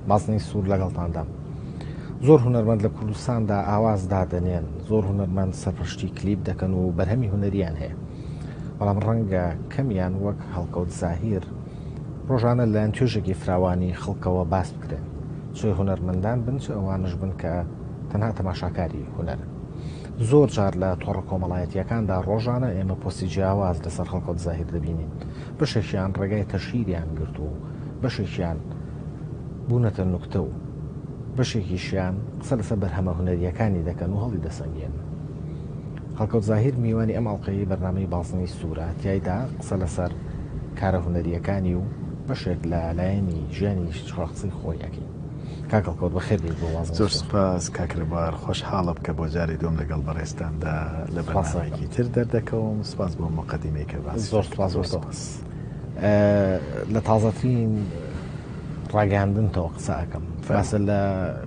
بازنەی سوور لەگەڵتاندام. زۆر هونەرمەند لە کوردستاندا ئاواز دادەنێن، زۆر هونەرمەند سەرپەرشتی کلیپ دەکەن و بەرهەمی هونەریان هەیە، بەڵام ڕەنگە کەمیان وەک هەڵکەوت زاهیر ڕۆژانە لەلایەن توێژێکی فراوانی خەڵکەوە باس بکرێن، چ هونەرمەندان بن چ ئەوانەش بن کە تەنها تەماشاکاری هونەرن. زۆر جار لە تۆڕە کۆمەڵایەتییەکاندا ڕۆژانە ئێمە پۆستی جیاواز لەسەر هەڵکەوت زاهیر دەبینین، بەشێکیان ڕێگای تەشهیریان گرت و بەشێکیان بوونەتە نوکتە و بەشێکیشیان قسە لەسەر بەرهەمە هونەرییەکانی دەکەن و هەڵیدەسەنگێنن. هەڵکەوت زاهیر میوانی ئەم ئەڵقەیەی بەرنامەی بازنەی سوورە، تیایدا قسە لەسەر کارە هونەرییەکانی و بەشێک لە لایەنی ژیانی شەخسی خۆی ئەکەین. کاک هەڵکەوت بەخێر بێیت بۆ بازنەی زۆر سوور. سوپاس کاک رێبوار، خۆشحاڵم کە بۆ جاری دووەم لەگەڵ بەڕێزتاندا لە سوپاس دەکەم. بەرنامەیەکی تر دەردەکەوم. سوپاس بۆ موقەدیمەی کە باست زۆر کرد. سوپاس بۆ زۆر تۆ. سوپاس. لە تازەترین ڕاگەیاندنتەوە قسە ئەکەم. فەرموو. باسە لە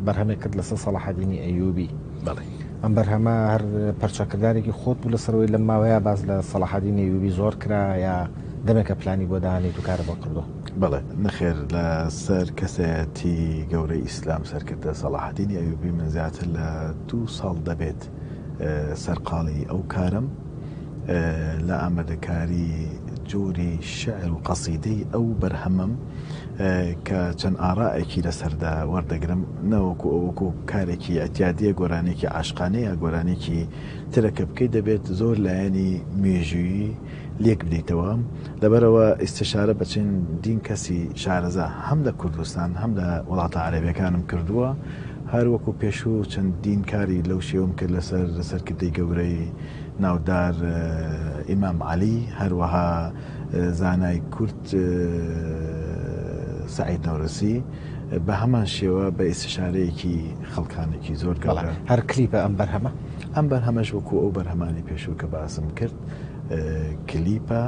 بەرهەمێک کرد لەسەر سەڵاحەدینی ئەیوبی. بەڵێ. ئەم بەرهەمە هەر پەرچەکردارێکی خۆت بوو لەسەرەوەی لەم ماوەیە باس لە سەڵاحەدینی ئەیوبی زۆر کرا یا دەمێکە پلانی بۆ دانیت و کارت بۆ کردووە؟ بەڵێ، نەخێر لە سەر کەسایەتی گەورەی ئیسلام سەرکردە سەڵاحەدینی ئەیوبی من زیاتر لە دوو ساڵ دەبێت سەرقاڵی ئەو کارەم لە ئامادەکاری جۆری شعر و قەسیدەی ئەو بەرهەمەم کە چەند ئارائێکی لەسەردا وەردەگرم نەوەکو ئەوەکو کارێکی ئەتیادیە گۆرانێکی عاشقانەیە گۆرانێکی ترە کە بکەیت دەبێت زۆر لایەنی مێژوویی لێک بدەیتەوە لەبەرئەوە ئیستشارە بە چەندین کەسی شارەزا هەم لە کوردستان هەم لە وڵاتە عەرەبیەکانم کردووە هەر وەکو پێشوو چەندین کاری لەو شێوەم کرد لەسەر سەرکردەی گەورەی ناودار ئیمام عەلی هەروەها زانای کورد سەعید نەورەسی بە هەمان شێوە بە ئیستشارەیەکی خەڵکانێکی زۆر گەورە. هەر کلیپە ئەم بەرهەمە؟ ئەم بەرهەمەش وەکو ئەو بەرهەمانەی پێشوو کە باسم کرد کلیپە،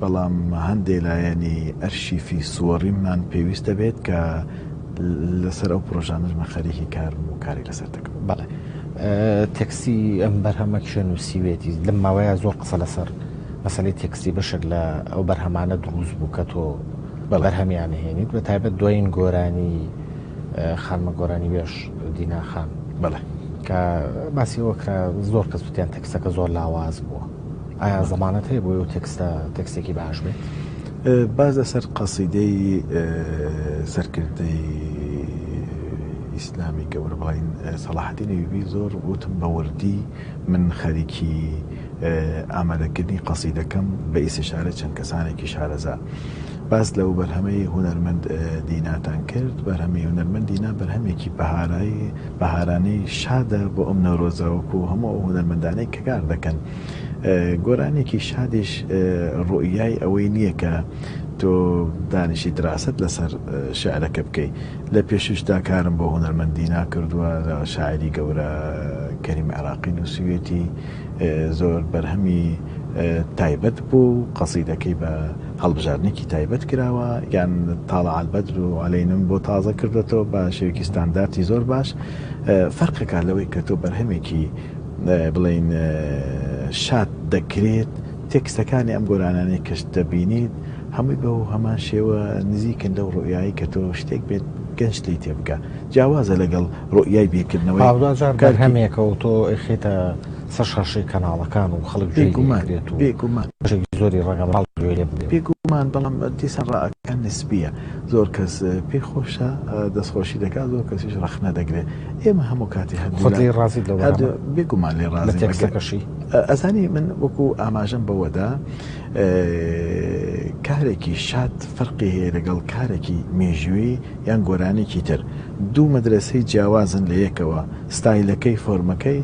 بەڵام هەندێ لایەنی ئەرشیفی سوەڕیمان پێویست دەبێت کە لەسەر ئەو پرۆژانەش من خەریکی کارم و کاری لەسەر دەکەم. بەڵێ تێکستی ئەم بەرهەمە کێ نووسیوێتی؟ لەم ماوەیە زۆر قسە لەسەر مەسەلەی تێکستی بەشێک لە ئەو بەرهەمانە دروست بوو کە تۆ بەرهەمیان هێنیت، بە تایبەت دوایین گۆرانی خانمە گۆرانیبێژ دینا خان. بەڵێ. کە باسی ئەوە کرا زۆر کەس وتیان تێکستەکە زۆر لاواز بووە. ئایا زەمانەت هەیە بۆ ئەو تێکستە تێکستێکی باش بێت؟ باس لەسەر قەسیدەی سەرکردەی ئیسلامی گەورە بڵین سەڵاحەدین ئەیوبی زۆر وتم بە وردی من خەریکی ئامادەکردنی قەسیدەکەم بە ئیستیشارەی چەند کەسانێکی شارەزا. باس لەو بەرهەمەی هونەرمەند دیناتان کرد، بەرهەمی هونەرمەند دینا بەرهەمێکی بەهارای بەهارانەی شادە بۆ ئەم نەورۆزە وەکو هەموو ئەو هونەرمەندانەی کە کار دەکەن. گۆرانیەکی شادیش ڕوئیای ئەوەی نییە کە تۆ دانیشی دراست لەسەر شعرەکە بکەی. لە پێشوشدا کارم بۆ هونەرمەند دینا کردووە، شاعیری گەورە کەریم عێراقی نووسیویەتی. زۆر بەرهەمی تایبەت بوو و قەسیدەکەی بە هەڵبژاردنێکی تایبەت کراوە یان طالع البدر علینا بۆ تازە کردۆتەوە بە شێوەیەکی ستاندارتی زۆر باش فەرقەکە لەوەی کە تۆ بەرهەمێکی بڵین شاد دەکرێت تێکستەکانی ئەم گۆرانانەی کەش دەبینیت هەمووی بەو هەمان شێوە نزیکن لەو ڕوئیایی کە تۆ شتێک بێت گەنج لێی تێبگا جیاوازە لەگەڵ ڕوئیای بیرکردنەوەی دواجار بەرهەمێکە و تۆ ئەیخەیتە سەر شاشەی کەناڵەکان و خەڵک گوێی لێ ئەگرێت و بێگومان بەشێکی زۆری ڕەنگە منداڵ گوێی لێ بگرێت. بێگومان بەڵام دیسان ڕائەکان نسبیە زۆر کەس پێی خۆشە دەستخۆشی دەکات زۆر کەسیش ڕەخنە دەگرێت ئێمە هەموو کاتی خۆت هەردوولا لێی ڕازیت لەو هەردوو بەرهەمە؟ بێگومان لێی لە ڕازیم ئەگەر تێکستەکەشی؟ ئەزانی من وەکو ئاماژەم بەوەدا کارێکی شاد فەرقی هەیە لەگەڵ کارێکی مێژووی یان گۆرانیکی تر دوو مەدرەسەی جیاوازن لە یەکەوە ستایلەکەی فۆرمەکەی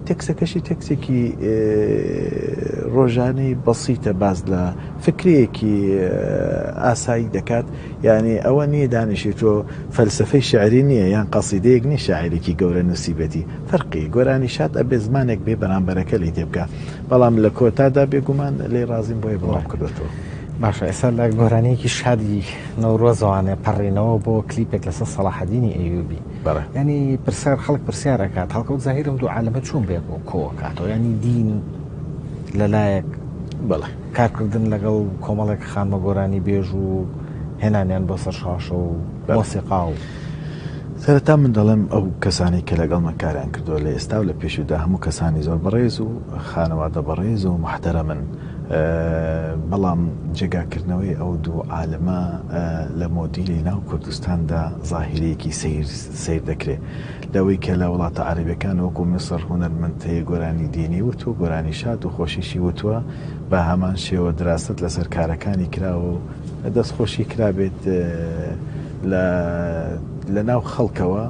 تێکسەکەشی تێکسێکی ڕۆژانەی بەسیتە باس لە فکرەیەکی ئاسایی دەکات یعنی ئەوە نییە دانیشی تۆ فەلسفەی شعری نییە یان قەسیدەیەک نییە شاعرێکی گەورە نووسیبێتی فەرقی گۆرانی شاد ئەبێ زمانێک بێ بەرامبەرەکە لێی تێبگا بەڵام لە کۆتادا بێگومان لێی ڕازیم بۆیە بڵاوم کردۆتەوە. باشە ئێستا لە گۆرانیەکی شادی نەورۆزەوانێ پەڕینەوە بۆ کلیپێک لەسەر سەڵاحەدینی ئەیوبی. بەڵێ. یانی پرسیار خەڵک پرسیار ئەکات هەڵکەوت زاهیر ئەم دوو عالەمە چۆن بەیەکەوە کۆ ئەکاتەوە یانی دین لە لایەک بەڵێ. کارکردن لەگەڵ کۆمەڵێک خانمە گۆرانی بێژ و هێنانیان بۆ سەر شاشە و مۆسیقا و. سەرەتا من دەڵێم ئەو کەسانەی کە لەگەڵ من کاریان کردووە لە ئێستا و لە پێشوودا هەموو کەسانی زۆر بەڕێز و خانەوادە بەڕێز و موحتەرەمن بەڵام جێگاکردنەوەی ئەو دوو عالمە لە مۆدیلی ناو کوردستاندا زاهیرەیەکی سەیر سەیر دەکرێ لەوەی کە لە وڵاتە عەرەبیەکان وەکو میسر هونەرمەند هەیە گۆرانی دینی وتووە گۆرانی شاد و خۆشیشی وتووە بە هەمان شێوە دراست لەسەر کارەکانی کراوە و دەستخۆشی کرابێت لە لە ناو خەڵکەوە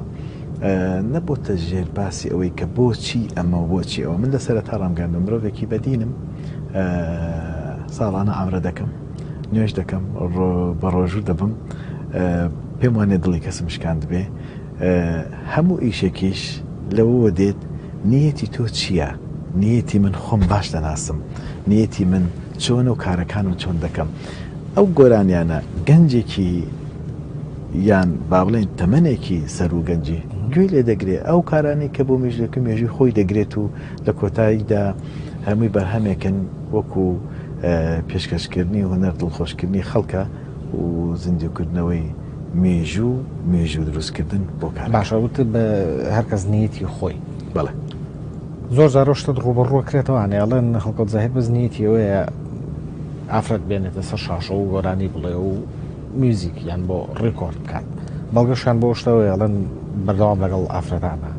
نەبۆتە ژێر باسی ئەوەی کە بۆچی ئەمە و بۆچی ئەوە من لە سەرەتا ڕامگەاندووە مرۆڤێکی بەدینم ساڵانە عەمرە دەکەم نوێژ دەکەم بە ڕۆژوو دەبم پێم وانێ دڵی کەسم شکاندبێ هەموو ئیشێکیش لەوەوە دێت نیەتی تۆ چییە؟ نیەتی من خۆم باش دەناسم، نیەتی من چۆنە و کارەکانم چۆن دەکەم. ئەو گۆرانیانە گەنجێکی یان با بڵێین تەمەنێکی سەروو گەنجی گوێی لێ دەگرێ، ئەو کارانەی کە بۆ مێژووەکە مێژووی خۆی دەگرێت و لە کۆتاییدا هەمووی بەرهەمێکن وەکو پێشکەشکردنی هونەر دڵخۆشکردنی خەڵکە و زیندووکردنەوەی مێژوو مێژوو دروست کردن بۆ کارەکە. باشە وتت بە هەر کەس نیەتی خۆی. بەڵێ. زۆر جار ئەو شتەت ڕووبەڕوو ئەکرێتەوانێ ئەڵێن هەڵکەوت زاهیر بەس نیەتی ئەوەیە ئافرەت بێنێتە سەر شاشە و گۆرانی بڵێ و میوزیک یان بۆ ڕیکۆرد بکات بەڵگەشیان بۆ شتەوەی ئەڵێن بەردەوام لەگەڵ ئافرەتانە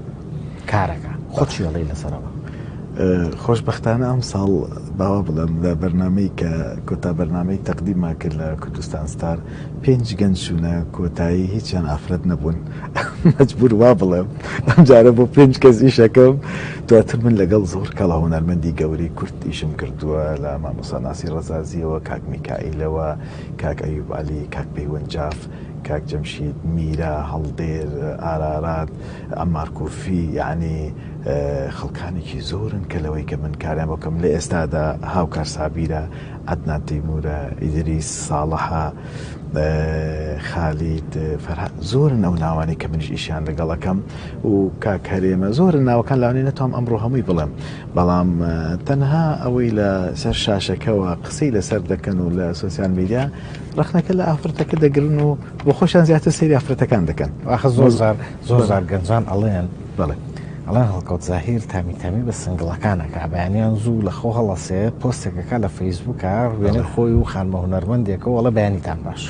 کارەکە خۆت چی ئەڵێی لەسەرەوە؟ خۆشبەختانە ئەمساڵ باوا بڵێم لە بەرنامەی کە کۆتا بەرنامەی تەقدیممان کرد لە کوردستان ستار پێنج گەنج چوونە کۆتایی هیچیان ئافرەت نەبوون مەجبور وا بڵێم ئەمجارە بۆ پێنج کەس ئیشەکەم دواتر من لەگەڵ زۆر کەڵە هونەرمەندی گەورەی کورد ئیشم کردووە لە مامۆستا ناسی ڕەزازیەوە کاک میکائیلەوە کاک ئەیوب عەلی کاک پەیوەند جاف کاک جەمشید میرا هەڵدێر ئارارات عەمار کوفی یەعنی خەڵکانێکی زۆرن کە لەوەی کە من کاریان بۆ بکەم لە ئێستادا هاوکار سابیرە، عەدنان تەیمورە، ئیدریس ساڵحە، خالید فەرهاد زۆرن ئەو ناوانەی کە منیش ئیشیان لەگەڵ ئەکەم و کاک هەرێمە زۆرن ناوەکان لەوانەیە نەتوانم ئەمڕۆ هەمووی بڵێم بەڵام تەنها ئەوەی لە سەر شاشەکەوە قسەی لەسەر دەکەن و لە سۆسیال میدیا ڕەخنەکە لە ئافرەتەکە دەگرن و بۆ خۆشیان زیاتر سەیری ئافرەتەکان دەکەن. ئاخر زۆر جار زۆر جار گەنجان ئەڵێن بەڵێ. ئەڵێن هەڵکەوت زاهیر تامی تامی بە سنگڵەکان ئەکا بەیانیان زوو لە خەو هەڵەسێ پۆستێک ئەکا لە فەیسبووکا وێنەی خۆی و خانمە هونەرمەندێکە و ئەڵێ بەیانیتان باش.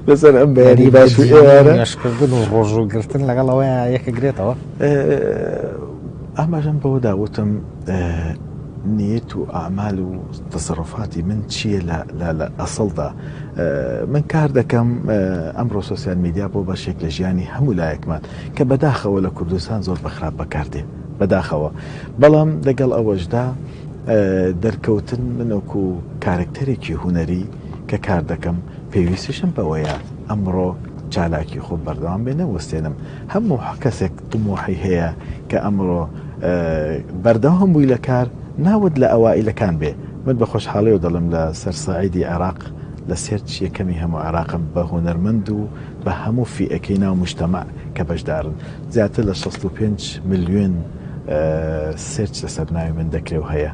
لەسەر ئەم بەیانی باش و ئێوارە نوێژکردن و ڕۆژوو گرتن لەگەڵ ئەوەیە یەکەگرێتەوە؟ ئاماژەم بەوەدا وتم نیەت و ئەعمال و تەسەروفاتی من چییە لە لە لە ئەسڵدا من کار دەکەم ئەمڕۆ سۆسیال میدیا بۆ بەشێک لە ژیانی هەموو لایەکمان کە بەداخەوە لە کوردستان زۆر بە خراپ بەکاردێ بەداخەوە بەڵام لەگەڵ ئەوەشدا دەرکەوتن من وەکو کارەکتەرێکی هونەری کە کار دەکەم پێویستیشم بەوەیە ئەمڕۆ چالاکی خۆم بەردەوام بێ نەوەستێنم هەموو کەسێک تموحی هەیە کە ئەمڕۆ بەردەوام بووی لە کار ناوت لە ئەوائیلەکان بێ من بە خۆشحاڵیەوە دەڵێم لە سەر سەعیدی عێراق لە search یەکەمی هەموو عێراقم بە هونەرمەند و بە هەموو فیئەکەی ناو موجتەمەع کە بەشدارن زیاتر لە 65 ملیۆن search لەسەر ناوی من دەکرێ و هەیە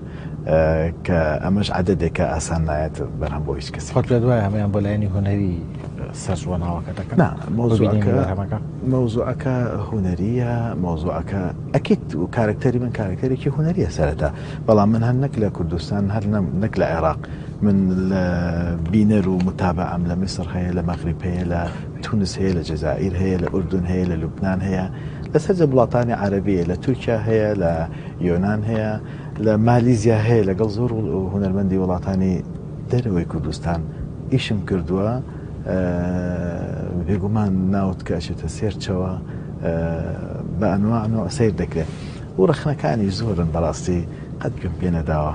کە ئەمەش عەدەدێکە ئاسان نایەت بەرهەم بۆ هیچ کەسێک. خۆت پێت وایە هەموویان بۆ لایەنی هونەری search بۆ ناوەکە دەکەن؟ نا، مەوزوعەکە مەوزوعەکە هونەرییە، مەوزوعەکە ئەکید کارەکتەری من کارەکتەرێکی هونەرییە سەرەتا، بەڵام من هەر نەک لە کوردستان هەر نەک لە عێراق من لە بینەر و متابعەم لە میسر هەیە، لە مەغریب هەیە، لە تونس هەیە، لە جەزائیر هەیە، لە ئوردن هەیە، لە لوبنان هەیە، لە سەرجەم وڵاتانی عەرەبی هەیە، لە تورکیا هەیە، لە یۆنان هەیە، لە مالیزیا هەیە لەگەڵ زۆر هونەرمەندی وڵاتانی دەرەوەی کوردستان ئیشم کردووە بێگومان ناوت کە ئەچێتە سێرچەوە بە ئەنواع نوع سەیر دەکرێت و ڕەخنەکانی زۆرن بەڕاستی قەت گوێم پێ نەداوە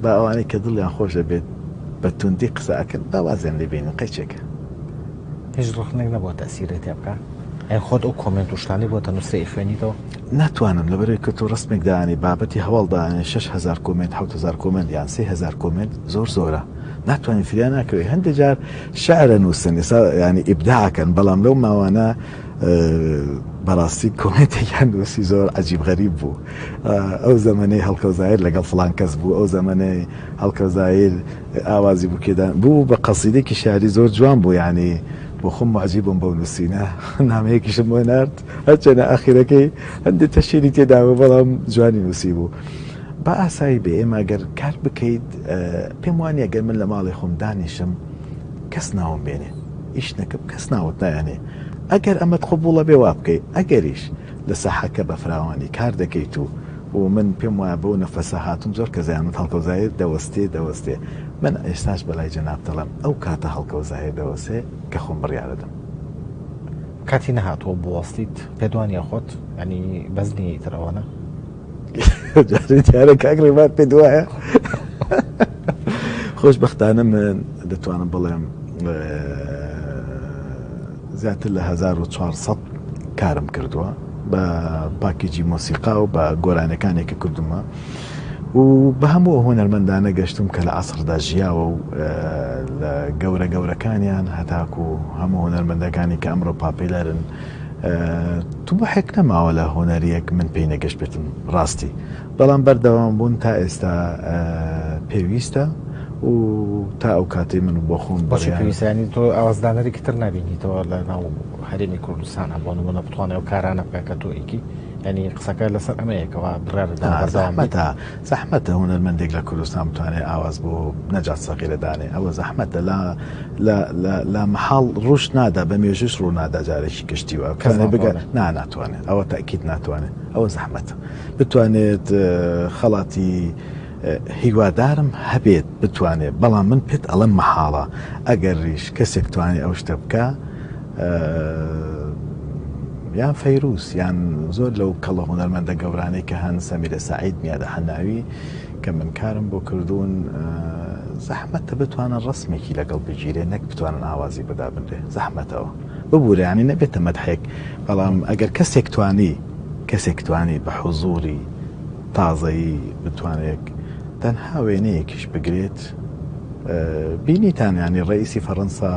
با ئەوانەی کە دڵیان خۆش دەبێت بە توندی قسە ئەکەن با وازیان لێ بێنین قەیچێکە. هیچ ڕەخنەک نەبووە تەئسیرت تێ بکا؟ ئەی خۆت ئەو کۆمێنت و شتانەی بۆ دەنووسرێ ئەیخوێنیتەوە؟ ناتوانم لەبەرئەوەی کە تۆ ڕەسمێک دانێی بابەتی هەواڵ دانێ 6000 کۆمێنت 7000 کۆمێنت یان 3000 کۆمێنت زۆر زۆرە. ناتوانانی فریا ناکەوێت هەندێک جار شعرە نووسن ئێستا ینی ئیبداعکەن بەڵام لەو ماوانە بەڕاستی کۆمێنتێکیان نووسی زۆر عجیب غەریب بوو ئەو زەمەنەی هەڵکەوزایر لەگەڵ فڵان کەس بوو ئەو زەمەنەی هەڵکەوزایر ئاوازی بووکێدان بوو بە قەسیدێکی شاری زۆر جوان بوو ینی بۆ خۆم معجیب بووم بەو نووسینە نامەیەکیشم بۆ نارد هەرچەنە ئاخیرەکەی هەندێک تەشیری تێدا بوو بەڵام جوانی نووسی بوو با ئاسایی بێ ئێمە گەر کار بکەیت پێم وانە گەر من لە ماڵی خۆم دانیشم کەس ناوم بێنێ ئیش نەکەم کەس ناوت نایەنێ ئەگەر ئەمەت قبوڵە بێ وا بکەی ئەگەریش لە ساحەکە بە فراوانی کار دەکەیت و و من پێم وایە بەو نەفەسە هاتوم زۆر کەس دەیان وت هەڵکەوت زاهیر دەوەستێ دەوەستێ من ئێستاش بەلای جەنابت دەڵێم ئەو کاتە هەڵکەوت زاهیر دەوەستێ کە خۆم بڕیارەدەم. کاتی نەهاتووە بوەستیت پێت وانیە خۆت یانی بەس نیە ئیتر ئەوەنە؟ جارێ دیارە کاک ڕێبار پێت وایە خۆشبەختانە من دەتوانم بڵێم زیاتر لە 1400 کارم کردووە بە پاکیجی مۆسیقا و بە گۆرانەکانێک کە کردومە و بە هەموو ئەو هونەرمەندانە گەشتم کە لە عەسردا ژیاوە و لە گەورە گەورەکانیان هەتاکو هەموو هونەرمەندەکانی کە ئەمڕۆ پاپیلەرن تموحێک نەماوە لە هونەریەک من پێی نەگەشت بێتم ڕاستی بەڵام بەردەوام بوون تا ئێستا پێویستە و تا ئەو کاتەی من بۆ خۆم بەشی پێویستانی تۆ ئاوازدانەرێکی تر نبینیتەوە لە ناو هەرێمی کوردستانە بۆ نمونە بتوانێت ئەو کارانە بکە کە تۆ ئیکی ینی قسەکە لەسەر ئەمەیەکەوە بڕیاردا زەحمەتە زەحمەتە هونەرمەندێک لە کوردستان بتوانێت ئاواز بۆ نەجات سەغیرە دانێ ئەوە زەحمەتە لە لە لە لە مەحاڵ ڕووش نادا بە مێژوش ڕوو نادا جارێکی گشتی وە کەس بگە ناتوانێت. نا ناتوانێت ئەوە تەئکید ناتوانێت ئەوە زەحمەتە بتوانێت خەڵاتی هیوادارم هەبێت بتوانێت بەڵام من پێت ئەڵێم مەحاڵە ئەگەریش کەسێک توانێت ئەو شتە بکا یان فەیروز یان زۆر لەو کەڵە هونەرمەندە گەورانەی کە هەن سەمیرە سەعید میادە حەناوی کە من کارم بۆ کردوون زەحمەتە بتوانن ڕسمێکی لەگەڵ بگیرێ نەک بتوانن ئاوازی بۆ دابنرێ زەحمەتەوە ببورە ینی نەبێتە مەدحێک بەڵام ئەگەر کەسێک توانی کەسێک توانی بە حزوری تازەیی بتوانێت تەنها وێنەیەکیش بگرێت بینیتان ینی ڕئیسی فەڕەنسا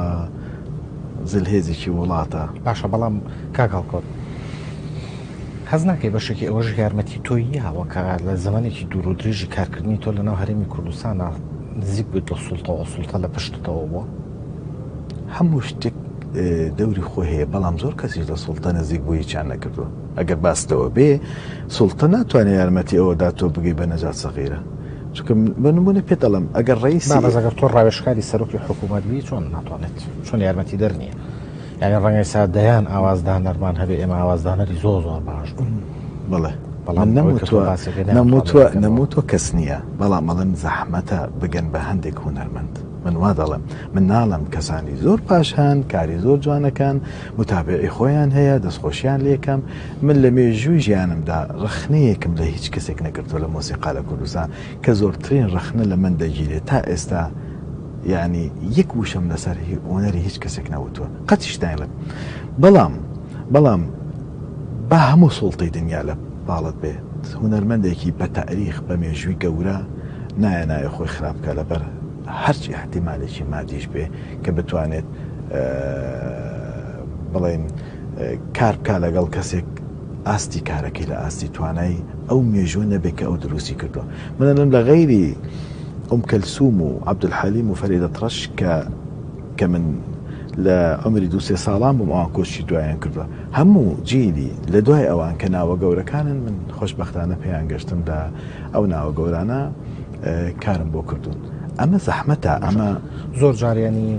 زلهێزێکی وڵاتە. باشە بەڵام کاک هەڵکەوت هەست ناکەی بەشێکی ئەوەش یارمەتی تۆی یاوە کە لە زەمەنێکی دوور و درێژی کارکردنی تۆ لەناو هەرێمی کوردستانە نزیک بوویت لە سوڵتەوە سوڵتە لە پشتتەوە بووە؟ هەموو شتێک دەوری خۆی هەیە بەڵام زۆر کەسیش لە سوڵتە نزیک بوو هیچیان نەکردووە ئەگەر باس لەوە بێ سوڵتە ناتوانێت یارمەتی ئەوە دا تۆ بگەی بە نەجات سەغیرە چونکە بە نمونە پێت دەڵێم ئەگەر ڕئیسی بەس ئەگەر تۆ ڕاوێژکاری سەرۆکی حکوومەت بی چۆن ناتوانێت چۆن یارمەتی دەر نییە یعنی ڕەنگە ئێستا دەیان ئاوازدانەرمان هەبێ ئێمە ئاوازدانەری زۆر زۆر باش بوون بەڵێ بەڵام ئەوەی کە تۆ نەموتوە باسەکەی ناتوانێت نەموتوە بکەنەوە. نەموتوە کەس نییە بەڵام ئەڵێم زەحمەتە بگەن بە هەندێک هونەرمەند من وا دەڵێم من ناڵێم کەسانی زۆر باش هەن کاری زۆر جوانەکەن متابعی خۆیان هەیە دەستخۆشیان لێکەم من لە مێژووی ژیانمدا ڕەخنەیەکم لە هیچ کەسێک نەگرتووە لە مۆسیقا لە کوردستان کە زۆرترین ڕەخنە لە من دەگیرێت تا ئێستا یعنی یەک وشەم لەسەر هونەری هیچ کەسێک نەوتووە قەتیش نایڵێم بەڵام بەڵام با هەموو سوڵتەی دنیا لە پاڵت بێ هونەرمەندێکی بە تاریخ بە مێژووی گەورە نایە ناوی خۆی خراپ بکا لەبەر هەرچ ئیحتیمالێکی مادیش بێ کە بتوانێت بڵێن کار بکا لەگەڵ کەسێک ئاستی کارەکەی لە ئاستی توانای ئەو مێژوو نەبێ کە ئەو دروستی کردووە من ئەڵێم لە غەیری ئوم کەلسوم و عەبدولحەلیم و فەرید ئەتڕەش کە کە من لە عومری دوو سێ ساڵان بووم ئەوان کۆچی دوایان کردووە هەموو جیلی لە دوای ئەوان کە ناوە گەورەکانن من خۆشبەختانە پێیان گەشتم لە ئەو ناوە گەورانە کارم بۆ کردوون ئەمە زەحمەتە ئەمە زۆر جار ینی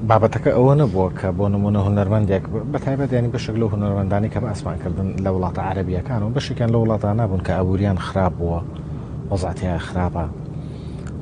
بابەتەکە ئەوە نەبووە کە بۆ نمونە هونەرمەندێک بە تایبەت ینی بەشێک لەو هونەرمەندانی کە باسمان کردن لە وڵاتە عەرەبیەکان و بەشێکیان لە وڵاتانە بوون کە ئابووریان خراپ بووە وەزعەتیان خراپە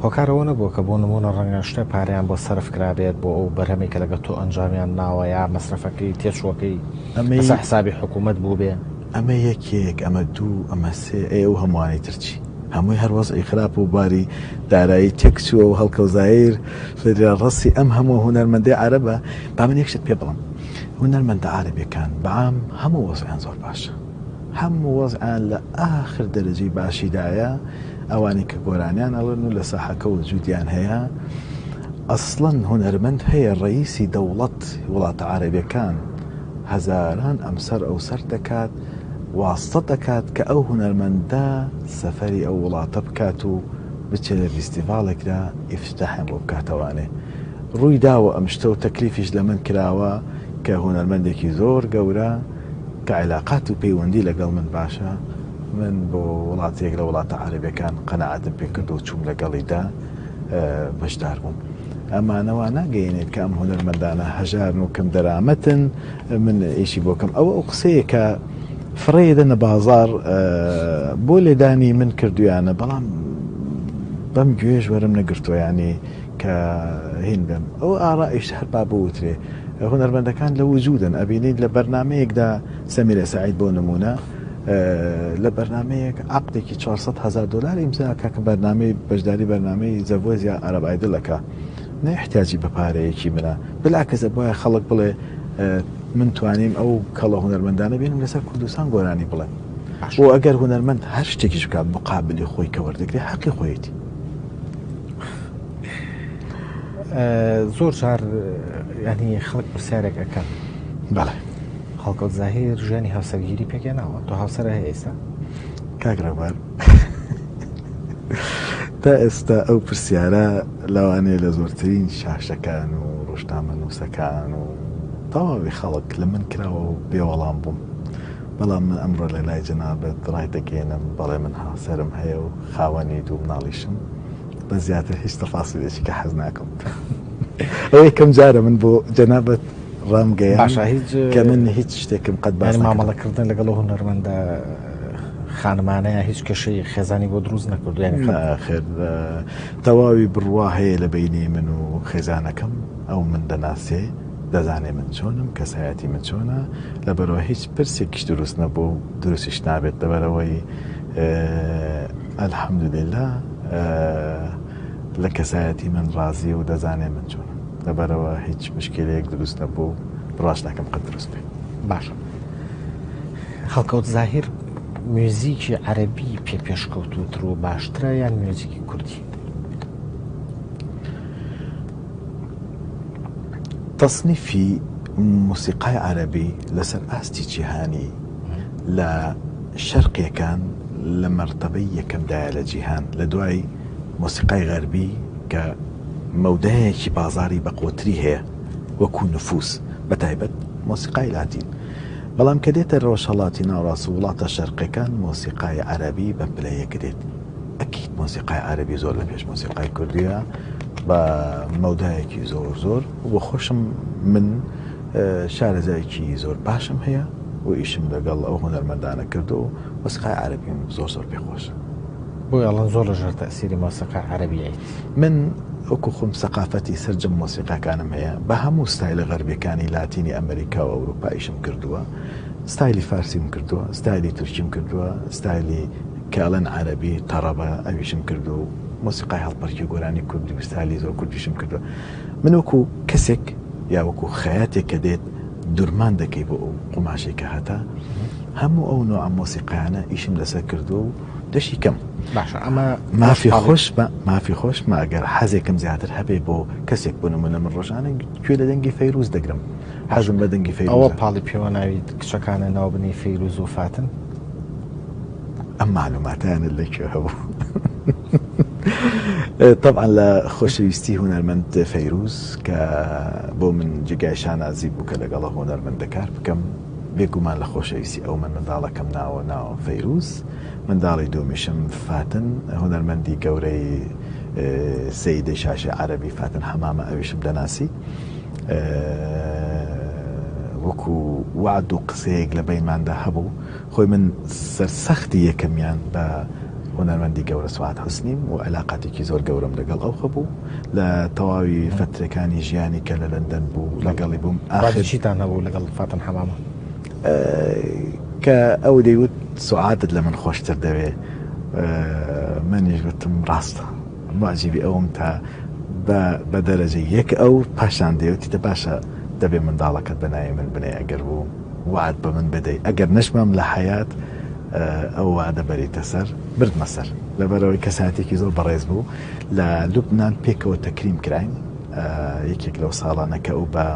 هۆکار ئەوە نەبووە کە بۆ نموونە ڕەنگە شتێ پارەیان بۆ سەرف کرابێت بۆ ئەو بەرهەمەی کە لەگەڵ تۆ ئەنجامیان ناوە یا مەسرەفەکەی تێچووەکەی ئەمەی لەسەر حسابی حکوومەت بووبێ. ئەمە یەکێک ئەمە دوو ئەمە سێ ئەی ئەو هەمووانەی تر چی؟ هەمووی هەر وەزعی خراپ و باری دارایی تێک چووە و هەڵکەوزایر فێدرالڕەسی ئەم هەموو هونەرمەندەی عەرەبە با من یەک شت پێ بڵێم هونەرمەندە عەرەبیەکان بە عام هەموو وەزعیان زۆر باشە هەموو وەزعیان لە ئاخر دەرەجەی باشیدایە. ئەوانەی کە گۆرانیان ئەڵێن و لە ساحەکە وجودیان هەیە ئەسڵەن هونەرمەند هەیە ڕەئیسی دەوڵەت وڵاتە عەرەبیەکان هەزاران ئەمسەر ئەوسەر دەکات واستە دەکات کە ئەو هونەرمەندە سەفەری ئەو وڵاتە بکات و بچێ لە ڤیستیڤاڵێکدا ئیفتتاحیان بۆ بکاتەوانێ ڕووی داوە ئەم شتە و تەکلیفیش لە من کراوە کە هونەرمەندێکی زۆر گەورە کە عیلاقات و پەیوەندی لەگەڵ من باشە من بۆ وڵاتێک لە وڵاتە عەرەبیەکان قەناعەتم پێ کردو چووم لەگەڵیدا بەشدار بووم. ئەمانە وا ناگەیەنێت کە ئەم هونەرمەندانە هەژارن و کەم دەرامەتن من ئیشی بۆ کەم ئەوە ئەو قسەیە کە فڕێ دەنە بازار بۆ لێدانی من کردویانە بەڵام بەم گوێش وەرم نەگرتووە ینی کە هین بم ئەو ئارائیش هەر با بوترێ هونەرمەندەکان لە وجودن ئەبینیت لە بەرنمەیەکدا سەمیرە سعید بۆ نمونە لە بەرنامەیەک عەقدێکی 400 هەزار دۆلار ئیمزا ئەکا کە بەرنامەی بەشداری بەرنامەی زە ڤۆیس یا عەرەب ئایدل ئەکا نە ئیحتیاجی بە پارەیەکی منە بالعکس ئەبوایە خەڵک بڵێ من توانیم ئەو کەڵە هونەرمەندانە بێنم لەسەر کوردستان گۆرانی بڵێن بۆ ئەگەر هونەرمەند هەر شتێکیش بکات مقابلی خۆی کە وەردەگرێ حەقی خۆیەتی. زۆر جار ینی خەڵک پرسیارێک ئەکەن بەڵێ هەڵکەوت زاهیر ژیانی هاوسەرگیری پێکهێناوە تۆ هاوسەرە هەیە ئێستا؟ کاک ڕێبوار تا ئێستا ئەو پرسیارە لەوانەیە لە زۆرترین شاشەکان و ڕۆژنامەنووسەکان و تەواوی خەڵک لە من کراوە و بێوەڵام بووم بەڵام من ئەمڕۆ لە لای جەنابت ڕایدەگەیەنم بەڵێ من هاوسەرم هەیە و خاوەنی دوو مناڵیشم بە زیاتر هیچ تەفاسیلێکی کە حەز ناکەم ئەو یەکەم جارە من بۆ جەنابت ڕامگەیاند باشە هیچ کە من هیچ شتێکم قەت باس یانی نەکردووە. مامەڵەکردن لەگەڵ ئەو هونەرمەندە خانمانەیە هیچ کێشەی خێزانی بۆ دروست نەکردو یانی قەت نەخێر تەواوی بڕوا هەیە لە بەینی من و خێزانەکەم ئەو من دەناسێ دەزانێ من چۆنم کەسایەتی من چۆنە لەبەرئەوە هیچ پرسێکیش دروست نەبوو و دروستیش نابێت لەبەرئەوەی الحمدللە لە کەسایەتی من ڕازیە و دەزانێ من چۆنم. لەبەرئەوە هیچ مشکیلەیەک دروست نەبوو و بڕواش ناکەم قەت دروست بێ. باشە هەڵکەوت زاهیر میوزیکی عەرەبی پێ پێشکەوتووتر و باشترە یان میوزیکی کوردی؟ تەسنیفی مۆسیقای عەرەبی لەسەر ئاستی جیهانی لە شەرقیەکان لە مەرتەبەی یەکەمدایە لە جیهان لە دوای مۆسیقای غەربی کە مەودایەکی بازاڕی بەقوەتری هەیە وەکو نفوس بەتایبەت مۆسیقای لاتین بەڵام کە دێتە ڕۆژهەڵاتی ناوڕاست و وڵاتە شەرقیەکان مۆسیقای عەرەبی بە پلە یەک دێت ئەکید مۆسیقای عەرەبی زۆر لە پێش مۆسیقای کوردیە بە مەودایەکی زۆر زۆر و خۆشم من شارەزایەکی زۆر باشم هەیە و ئیشم لەگەڵ ئەو هونەرمەندانە کردو و مۆسیقای عەرەبیم زۆر زۆر پێخۆشە. بۆیە ئەڵێن زۆر لەژێر تەئسیری مۆسیقای عەرەبییت. من وەکو خۆم سەقافەتی سەرجەم مۆسیقاکانم هەیە، بە هەموو ستایلە غەربیەکانی لاتینی ئەمریکا و ئەوروپا ئیشم کردووە، ستایلی فارسیم کردووە، ستایلی تورکیم کردووە، ستایلی کە ئەڵێن عەرەبی تەڕەبە ئەویشم کردووە و مۆسیقای هەڵپەرکی و گۆرانی کوردی و ستایلی زۆر کوردیشم کردووە. من وەکو کەسێک یا وەکو خەیاتێک کە دێت دورمان دەکەی بۆ ئەو قوماشەی کە هەتە، هەموو ئەو نوعە مۆسیقایانە ئیشم لەسەر کردووە و دەشی کەم. باشە ئەمە مافی خۆشمە مافی خۆشمە ئەگەر حەزێکم زیاتر هەبێ بۆ کەسێک بۆ نمونە من ڕۆژانە گوێ لە دەنگی فەیروز دەگرم حەزم بە دەنگی فەیروز ئەوە پاڵی پێوە ناوی کچەکانە ناو بنی فەیروز و فاتن ئەم معلوماتیانە لەکوێ هەبوو طبعا لە خۆشەویستی هونەرمەند فەیروز کە بۆ من جێگای شانازی بوو کە لەگەڵە هونەرمەندە کار بکەم بێگومان لە خۆشەویستی ئەو من منداڵەکەم ناوە ناوە فەیروز منداڵی دوومیشم فاتن هونەرمەندی گەورەی سەیدەی شاشەی عەرەبی فاتن حەمامە ئەویشم دەناسی وەکو وەعد و قسەیەک لە بەینماندا هەبوو خۆی من سەرسەختی یەکەمیان بە هونەرمەندی گەورە سوعاد حوسنیم و عیلاقاتێکی زۆر گەورەم لەگەڵ ئەو هەبوو لە تەواوی فەترەکانی ژیانی کە لە لەندەن بوو لەگەڵی بووم ئاخر چیتان هەبوو لەگەڵ فاتن حەمامە؟ کە ئەو دەیوت سوعادت لە من خۆشتر دەوێ منیش گوتم ڕاستە موعجیبی ئەوم تا بە دەرەجە یەک ئەو پاشان دەیوتی دە باشە دەبێ منداڵەکەت بە ناوی من بنێ ئەگەر بوو وعد بە من بدەی ئەگەر نەشمام لە حەیات. ئەو وەعدە بەریتە سەر، بردمە سەر. لەبەرئەوەی کەسایەتیەکی زۆر بەڕێز بوو. لە لوبنان پێکەوە تەکریم کراین. یەکێک لەو ساڵانە کە ئەو بە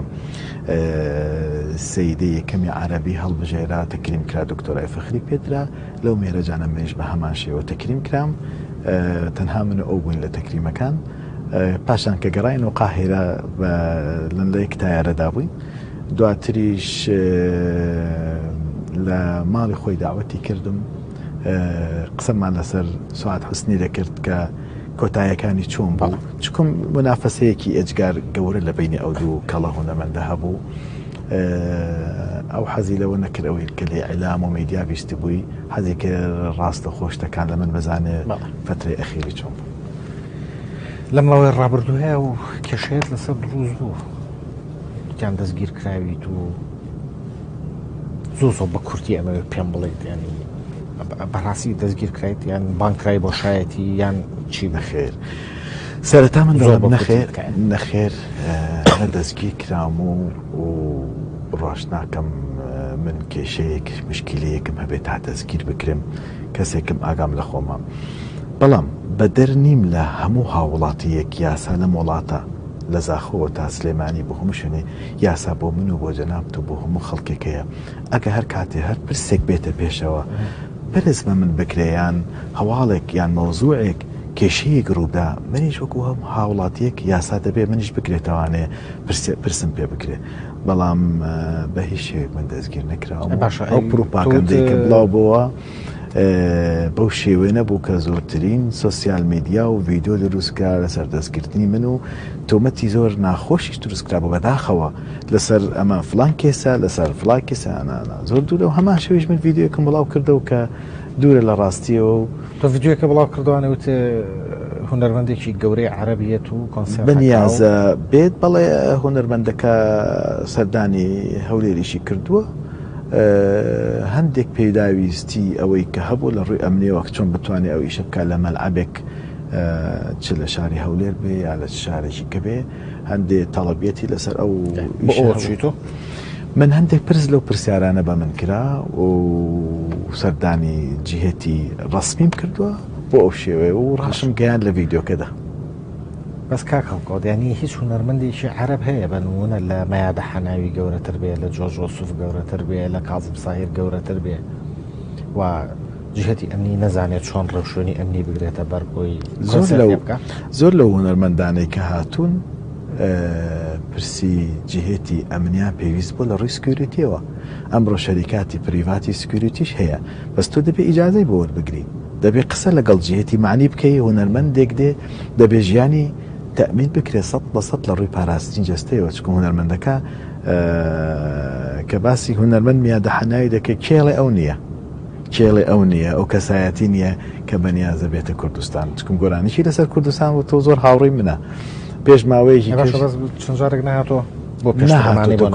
سەیدەی یەکەمی عەرەبی هەڵبژێرا، تەکریم کرا، دکتۆرای فەخری پێدرا. لەو مێهرەجانە منیش بە هەمان شێوە تەکریم کرام. تەنها من و ئەو بووین لە تەکریمەکان. پاشان کە گەڕاینەوە قاهیرە لە یەک تایارەدا بووین. دواتریش لە ماڵی خۆی داوەتی کردم قسەمان لەسەر سوعاد حوسنی دەکرد کە کۆتایەکانی چۆن بوو چکم منافەسەیەکی ئێجگار گەورە لە بینی ئەو دوو کەڵە هونەمەندە هەبوو ئەو حەزی لەوە نەکرد ئەوەی کە لە ئیعلام و میدیا بیستبووی حەزی کرد ڕاستە خۆشتەکان لە من بزانێ فترەی ئەخیری چۆن بوو. لەم ماوەی ڕابردوو هەیە و کێشەیەت لەسەر دروست بوو گیان دەستگیر کراویت و زۆر زۆر بە کورتی ئەمەوێت پێم بڵێیت ینی بەڕاستی دەستگیر کرایت یان بانکرای بۆ شایەتی یان چی؟ نەخێر سەرەتا من دەڵێم نەخێر نەخێر نە دەستگیر کرام و و ڕاش ناکەم من کێشەیەک مشکلەیەکم هەبێت تا دەستگیر بکرێم کەسێکم ئاگام لە خۆمە بەڵام بەدەر نیم لە هەموو هاوڵاتییەک یاسا لەم وڵاتە لە زاخۆوە تا سلێمانی بۆ هەموو شوێنێ یاسا بۆ من و بۆ جەنابت و بۆ هەموو خەڵکێک هەیە ئەگە هەر کاتێ هەر پرسێک بێتە پێشەوە پرس بە من بکرێ یان هەواڵێک یان مەوزوعێک کێشەیەک ڕووبدا منیش وەکو هەم هاوڵاتیەک یاسا دەبێ منیش بکرێتەوانێ پرسم پێ بکرێ بەڵام بە هیچ شێوەیەک من دەستگیر نەکراوم باشە ئەو پروپاگەندەی کە بڵاو بۆوە بەو شێوەیە نەبوو کە زۆرترین سۆسیال میدیا و ڤیدیۆ دروست کرا لەسەر دەستگرتنی من و تۆمەتی زۆر ناخۆشیش دروست کرا بوو بەداخەوە لەسەر ئەمە فلان کێسە لەسەر فلان کێسە نانا زۆر دوورە و هەمان شێویش من ڤیدیۆیەکم بڵاو کردەوە کە دوورە لە ڕاستیەوە و تۆ ڤیدیۆیەکە بڵاو کردوانە وت هونەرمەندێکی گەورەی عەرەبیەت و کۆنسێرت بەنیازە بێت بەڵێ هونەرمەندەکە سەردانی هەولێریشی کردووە هەندێک پێداویستی ئەوەی کە هەبوو لە ڕووی ئەمنیەوە چۆن بتوانێت ئەو ئیشە بکات لە مەلعەبێک چ لە شاری هەولێر بێ یا لە شارێکی کە بێ هەندێ تەڵەبیەتی لەسەر ئەو ئیشە من هەندێک پرس لەو پرسیارانە بە من کرا و سەردانی جهێتی ڕەسمیم کردووە بۆ ئەو شێوەیە و ڕاشم گەیان لە ڤیدیۆکەدا. بەس کاک هەڵکەوت یانی هیچ هونەرمەندێکی عەرەب هەیە بە نموونە لە مەیادە حەناوی گەورەتر بێ لە جۆرج وەسوف گەورەتر بێ لە کازم ساهیر گەورەتر بێ و جهتی ئەمنی نەزانێت چۆن ڕێوشوێنی ئەمنی بگرێتە بەر بۆی زۆر لەو زۆر لەو هونەرمەندانەی کە هاتوون پرسی جهتی ئەمنیان پێویست بوو لە ڕووی security یەوە ئەمڕۆ شەریکاتی private ی security ش هەیە بەس تۆ دەبێ ئیجازەی بۆ وەربگری دەبێ قسە لەگەڵ جهتی مەعنی بکەی هونەرمەندێک دێ دەبێ ژیانی تەئمین بکرێ 100% لە ڕووی پاراستنی جەستەیەوە چونکە هونەرمەندەکە کە باسی هونەرمەند میادە حەناوی دەکەی کێڵێ ئەو نییە کێڵێ ئەو نییە ئەو کەسایەتی نییە کە بەنیازە بێتە کوردستان چکم گۆرانیشی لەسەر کوردستان و تۆ زۆر هاوڕێی منە پێش ماوەیەکی چەند جارێک نهاتۆ بۆ پێش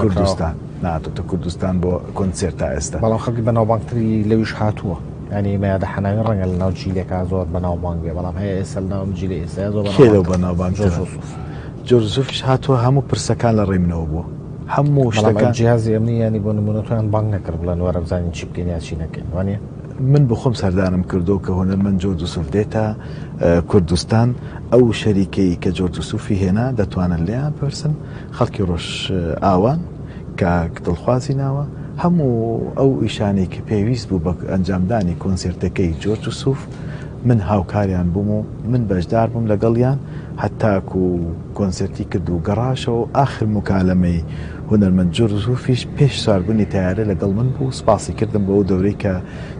کوردستان نهاتۆتە کوردستان بۆ کۆنسێرت تا ئێستا بەڵام خەڵکی بەناوبانگتری لەویش هاتووە یانی مەیادە حەناوی ڕەنگە لە ناو جیلێکا زۆر بەناوبانگ بێ بەڵام هەیە ئێستا لە ناو ئەم جیلەی ئێستا زۆر کێ لەو بەناوبانگترە؟ جۆرج وسوف. جۆرج وسوفیش هاتووە هەموو پرسەکان لە ڕێی منەوە بووە هەموو شتەکان. جیهازی ئەمنی یانی بۆ نموونە تۆیان بانگ نەکرد بڵێن وەرە بزانین چی بکەین یا چی نەکەین وانیە؟ من بخۆم سەردانم کردووە کە هونەرمەند جۆرج وسوف دێتە کوردستان ئەو شەریکەی کە جۆرج وسوفی هێنا دەتوانن لێیان بپرسن خەڵکی ڕۆژئاوان کاک دڵخوازی ناوە، هەموو ئەو ئیشانەی کە پێویست بوو بە ئەنجامدانی کۆنسێرتەکەی جۆرج وسوف من هاوکاریان بووم و من بەشدار بووم لەگەڵیان هەتاکو کۆنسێرتی کرد و گەڕاشەوە و ئاخر موکالەمەی هونەرمەند جۆرج وسوفیش پێش سواربوونی تەیارە لەگەڵ من بوو سوپاسی کردم بۆ ئەو دەورەی کە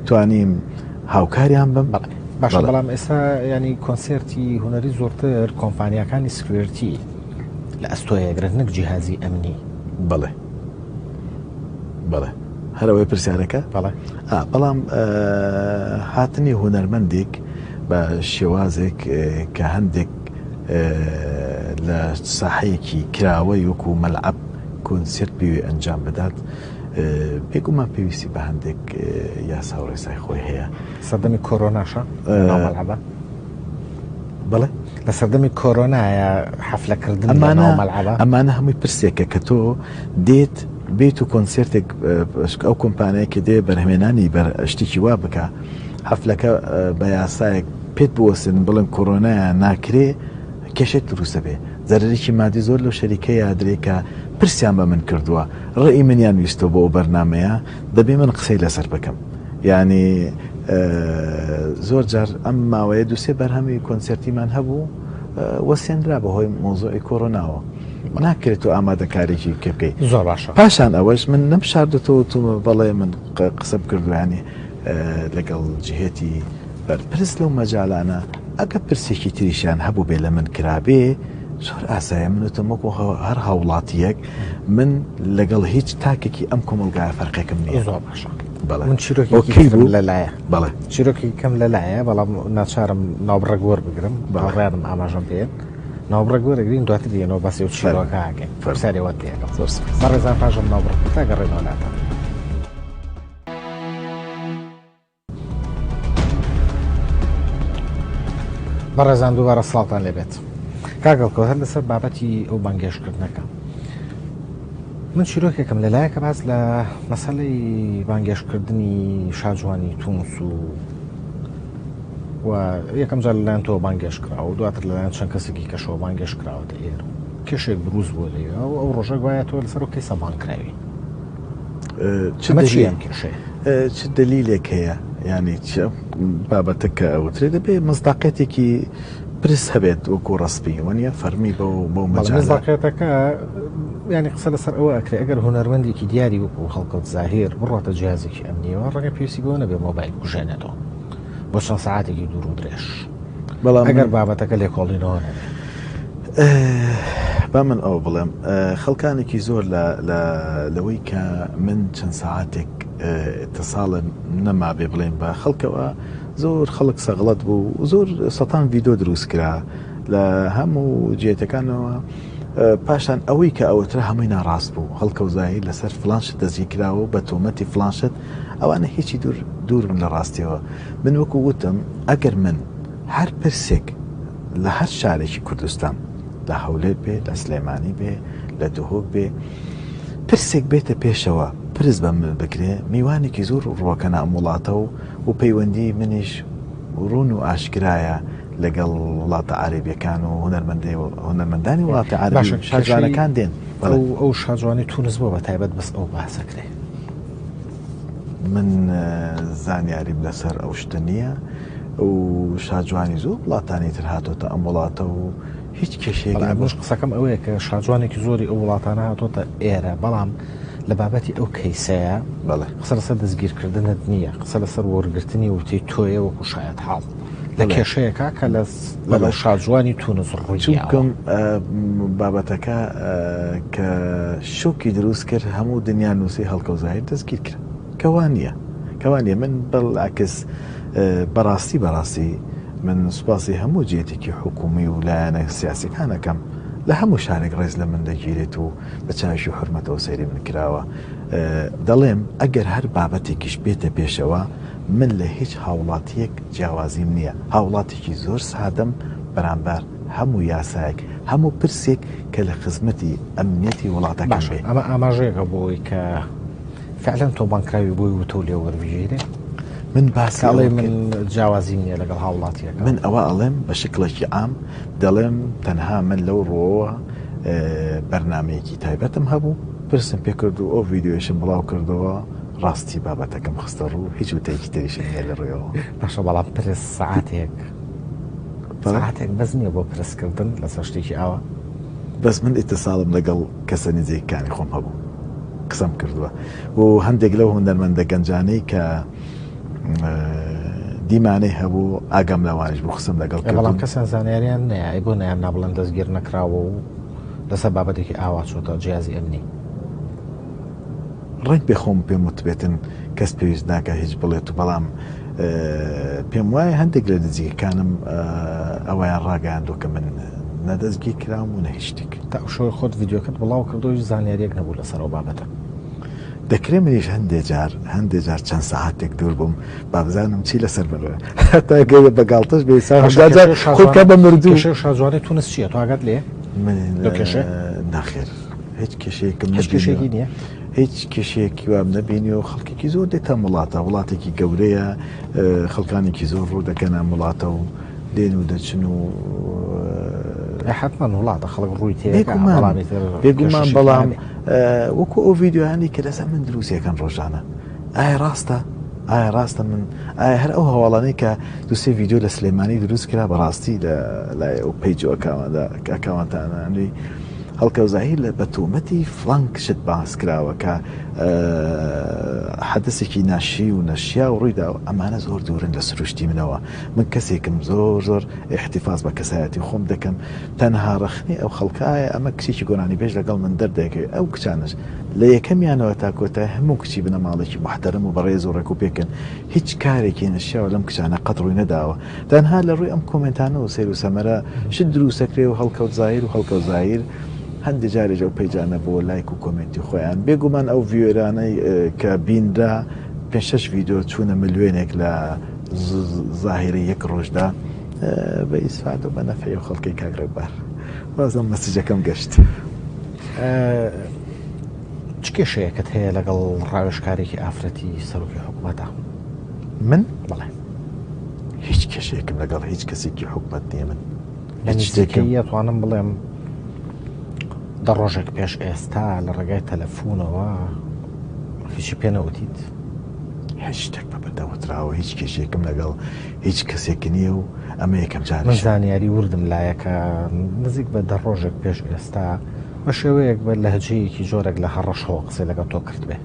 توانیم هاوکاریان بم. باشە بەڵام ئێستا یانی کۆنسێرتی هونەری زۆرتر کۆمپانیاکانی security لە ئەستۆیە گرن نەک جیهازی ئەمنی. بەڵێ بەڵێ هەر ئەوەی پرسیارەکە بەڵێ بەڵام هاتنی هونەرمەندێک بە شێوازێک کە هەندێک لە ساحەیەکی کراوەی وەکو مەلعەب کۆنسێرت بوێ ئەنجام بدات بێگومان پێویستی بە هەندێک یاسا و ڕێسای خۆی هەیە سەردەمی کۆرۆناشە مەلعەبە بەڵێ لە سەردەمی کۆرۆنایە حەفلەکردن ئەمانە ئەمانە هەمووی پرسێکە کە تۆ دێت. بیت و کۆنسێرتێک ئەو کۆمپانیای کە دێ بەرهەمێنانی بەر شتێکی وا بکە حەفلەکە بە یاسایەک پێت بوەستێنن بڵێن کۆرۆنایە ناکرێ کێشەت دروستە بێ زەرەرێکی مادی زۆر لەو شەریکەیە درێ کە پرسیان بە من کردووە ڕێی منیان ویستوە بۆ ئەو بەرنامەیە دەبێ من قسەی لەسەر بکەم یعنی زۆر جار ئەم ماوەیە دوسێ بەرهەمی کۆنسرتیمان هەبوو وەسێنرا بەهۆی مۆزۆی کۆرۆناوە ناکرێت تۆ ئامادەکارێکی کە بکەیت زۆر باشە پاشان ئەوەش من نەم شاردەتەوە تومە بەڵێ من قسەم کردو ینی لەگەڵ جهێتی بەرپرس لەو مەجالانە ئەگە پرسێکی تریشیان هەبوو بێ لە من کرابێ زۆر ئاسایە من وتم وەکو هەر هاوڵاتیەک من لەگەڵ هیچ تاکێکی ئەم کۆمەڵگایە فەرقێکم نییە زۆر باشە بەڵێ من چیرۆکێکی بوو لەلایە بەڵێ چیرۆکی کەم لەلایە بەڵام ناچارم ناوبڕێک وەربگرم هاوڕێیانم ئاماژەم پێ ناوبڕێک وەرەگرین دواتر دێنەوە باسی ئەو چیرۆکە ئەکەین پرسیاری وەت لێ ئەکەم زۆر سوپاس. بەڕێزان پاشم ناوبڕ تا گەڕێنەوە لاتان. بەڕێزان دووبارە سڵاوتان لێبێت کاک هەڵکەوت هەر لەسەر بابەتی ئەو بانگێشتکردنەکە من چیرۆکێکم لەلایە کە باس لە مەسەلەی بانگێشتکردنی شاجوانی تونس و و یەکەم جار لەلایەن تۆ بانگێشت کراوە و دواتر لەلایەن چەند کەسێکی کەشەوە بانگێشت کراوەتە ئێرە کێشێک دروست بووە لەوێ و ئەو ڕۆژە گوایە تۆ لەسەر ئەو کەیسە بانگ کراوی چ ئەمە چییە دەلیل ئەم کێشەیە؟ چ دەلیلێک هەیە یانی چ بابەتە کە ئەوترێ دەبێ مزداقیەتێکی پرس هەبێت وەکو ڕەسمی وەنیە فەرمی بەو بەو بەڵێ مەجالە مزداقیەتەکە یانی قسە لەسەر ئەوە ئەکرێ ئەگەر هونەرمەندێکی دیاری وەکو هەڵکەوت زاهیر بڕواتە جیهازێکی ئەمنیەوە ڕەنگە پێویستی بەوە نەبێ مۆبایل بکوژێنێتەوە بۆ چەند سەعاتێکی دوور و درێژ بەڵام ئەگەر من بابەتەکە لێکۆڵینەوە نەبێ. با من ئەوە بڵێم خەڵکانێکی زۆر لە لە لەوەی کە من چەند سەعاتێک ئیتساڵم نەمابێ بڵێن بە خەڵکەوە زۆر خەڵک سەغڵەت بوو زۆر سەتان ڤیدۆ دروست کرا لە هەموو جێتەکانەوە پاشان ئەوەی کە ئەوترا هەمووی ناڕاست بوو هەڵکەوت زاهیر لەسەر فلان شت دەستگیر کراوە و بە تۆمەتی فلان شت ئەوانە هیچی دوور دوور بن لە ڕاستیەوە من وەکو وتم ئەگەر من هەر پرسێک لە هەر شارێکی کوردستان لە هەولێر بێ لە سلێمانی بێ لە دهۆک بێ پرسێک بێتە پێشەوە پرس بە من بکرێ میوانێکی زۆر ڕووەکەنە ئەم وڵاتە و و پەیوەندی منیش ڕوون و ئاشکرایە لەگەڵ وڵاتە عەرەبیەکان و هونەرمەندی هونەرمەندانی وڵاتی عەرەبی باشە و شاجوانەکان دێن بەڵێ. ئەو ئەو شاجوانی تونس بۆ بە تایبەت بەس ئەو باسە کرێ؟ من زانیاریم لەسەر ئەو شتە نییە و شاجوانی زۆر وڵاتانی تر هاتۆتە ئەم وڵاتە و هیچ کێشەیەک بەڵام نەبوو. منش قسەکەم ئەوەیە کە شاجوانێکی زۆری ئەو وڵاتانە هاتۆتە ئێرە بەڵام لە بابەتی ئەو کەیسەیە بەڵێ. قسە لەسەر دەستگیرکردنت نییە قسە لەسەر وەرگرتنی وتەی تۆیە وەکو شایەتحاڵ لە بەڵێ. کێشەیەکە کە لە لەگەڵ بەڵێ. شاجوانی تونس ڕوویداوە. چونکم بابەتەکە کە شۆکی دروست کرد هەموو دنیا نووسی هەڵکەوت زاهیر دەستگیر کرا کە وا نییە کە وا نییە من بەڵعکس بەڕاستی بەڕاستی من سوپاسی هەموو جێتێکی حکومی و لایەنە سیاسەکان ئەکەم لە هەموو شارێک ڕێز لە من دەگیرێت و بە چاوێکی حورمەتەوە سەیری من کراوە دەڵێم ئەگەر هەر بابەتێکیش بێتە پێشەوە من لە هیچ هاوڵاتیەک جیاوازیم نییە هاوڵاتێکی زۆر سادەم بەرامبەر هەموو یاسایەک هەموو پرسێک کە لە خزمەتی ئەمنیەتی وڵاتەکەم باشە بێ. ئەمە ئاماژەیەکە بۆ ئەوەی کە فعلەن تۆ بانگکراوی بۆی وتە و لێ وەربگیرێ؟ من باسی کە ئەڵێی ئەوە من کرد. جیاوازیم نییە لەگەڵ هاوڵاتیەکان. من ئەوە ئەڵێم بە شکڵێکی عام دەڵێم تەنها من لەو ڕووەوە بەرنامەیەکی تایبەتم هەبوو پرسم پێ کرد و ئەو ڤیدیۆیەشم بڵاو کردەوە ڕاستی بابەتەکەم خستە ڕوو هیچ وتەیەکی تریشم نییە لە ڕوویەوە. باشە بەڵام پرس سەعاتێک سەعاتێک بەس نییە بۆ پرسکردن لەسەر شتێکی ئاوا؟ بەس من ئیتساڵم لەگەڵ کەسە نزیکەکانی خۆم هەبوو قسەم کردووە و هەندێک لەو هونەرمەندە گەنجانەی کە دیمانەی هەبوو ئاگام لەوانیش بوو قسەم لەگەڵ بەڵام کردن. کەسیان زانیاریان نەیە ئەی بۆ نەیان نابڵێن دەستگیر نەکراوە و لەسەر بابەتێکی ئاوا چۆتە جیازی ئەمنی؟ ڕەنگ بێ خۆم پێم وتبێتن کەس پێویست ناکا هیچ بڵێت و بەڵام پێم وایە هەندێک لە نزیکەکانم ئەوەیان ڕاگەیاندووە کە من نە دەستگیر کراوم و نە هیچ شتێک. تا ئەو شەوەی خۆت ڤیدیۆکەت بڵاو کردەوە هیچ زانیاریەک نەبوو لەسەر ئەو بابەتە. دەکرێ منیش هەندێ جار هەندێ جار چەند سەعاتێک دوور بم با بزانم چی لەسەر من هەتا گەیە بە گاڵتەش بێ سا باشە هەندێ جار کێشەی خۆی بکا شاجوانە بە مردوو. کێشەی شاجوانەی تونس چییە تۆ ئاگات لێیە من لەو کێشەیە؟ ناخێر هیچ کێشەیەکم هیچ نەبینیوە. کێشەیەکی نییە؟ هیچ کێشەیەکی وام نەبینیوە خەڵکێکی زۆر دێتە ئەم وڵاتە وڵاتێکی گەورەیە خەڵکانێکی زۆر ڕوو دەکەن ئەم وڵاتە و دێن و دەچن و حتمما وڵاتە خەڵک ڕووی تێ بێگومان بەڵام وەکو ئەو ڤیددیوانی کە لەسەر من دروستەکەن ڕۆژانە ئایا ڕاستە ئایا ڕاستە من ئایا هەر ئەو هەواڵانەی کە دوسێ ڤیددیو لە سلێمانی دروست کرا بەڕاستی لە لای ئەو page و ئەکاوانتانانی هەڵکەوت زاهیر لە بە تۆمەتی فڵان شت باس کراوە کە حەدەسێکی ناشی و نەشیاو ڕووی داوە ئەمانە زۆر دوورن لە سروشتی منەوە من کەسێکم زۆر زۆر ئیحتیفاز بە کەسایەتی خۆم دەکەم تەنها ڕەخنەی ئەو خەڵکە ئایا ئەمە کچێکی گۆرانیبێژ لەگەڵ من دەردەکەوێت ئەو کچانەش لە یەکەمیانەوە تا کۆتای هەموو کچی بنەماڵێکی موحتەرەم و بەڕێز و ڕێکوپێکن هیچ کارێکی نەشیاو لەم کچانە قەت ڕووی نەداوە تەنها لە ڕووی ئەم کۆمێنتانە و سەیر و سەمەرە شت دروست ئەکرێ و هەڵکەوت زاهیر و هەڵکەوت زاهیر هەندێ جارێک ئەو page انە بۆ لایک و کۆمێنتی خۆیان بێگومان ئەو viewer انەی کە بینرا پێ شەش ڤیدیۆ چوونە ملیۆنێک لە زاهیری یەک ڕۆژدا بە ئیسفادە و بە نەفعی و خەڵکی کاک ڕێبار وازم message ەکەم گەشت. چ کێشەیەکت هەیە لەگەڵ ڕاوێژکارێکی ئافرەتی سەرۆکی حکوومەتە؟ من؟ بەڵێ. هیچ کێشەیەکم لەگەڵ هیچ کەسێکی حکومەت نییە من لە نزیکەیی ئەتوانم بڵێم دە ڕۆژێک پێش ئێستا لە ڕێگای تەلەفونەوە هیچی پێ نەوتیت؟ هیچ شتێک بە من نەوتراوە هیچ کێشەیەکم لەگەڵ هیچ کەسێک نییە و ئەمە یەکەم من جاریشە. زانیاری وردم لایە کە نزیک بە دە ڕۆژێک پێش ئێستا بە شێوەیەک بە لەهجەیەکی جۆرێک لە هەڕەشەوە قسەی لەگەڵ تۆ کردبێ.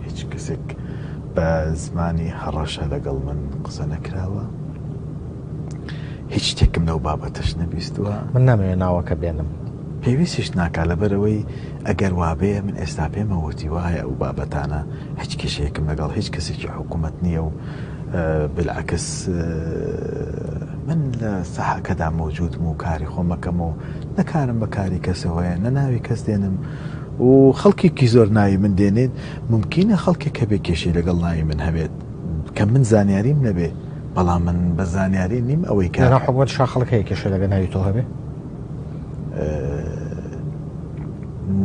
هیچ کەسێک بە زمانی هەڕەشە لەگەڵ من قسە نەکراوە. هیچ شتێکم لەو بابەتەش نەبیستووە. من نامەوێ ناوەکە بێنم. پێویستیش ناکا لەبەرئەوەی ئەگەر وابێ من ئێستا پێمەوتی وایە ئەو بابەتانە هیچ کێشەیەکم لەگەڵ هیچ کەسێکی حکوومەت نییە و بالعکس من لە ساحەکەدا مەوجودم و کاری خۆمەکەم و نە کارم بە کاری کەسەوەیە نە ناوی کەس دێنم و خەڵکێکی زۆر ناوی من دێنێت مومکینە خەڵکێک هەبێ کێشەی لەگەڵ ناوی من هەبێت کە من زانیاریم نەبێ بەڵام من بە زانیاری نیم ئەوەی کە لەناو حکومەتیشا خەڵک هەیە کێشەی لەگەڵ ناوی تۆ هەبێ؟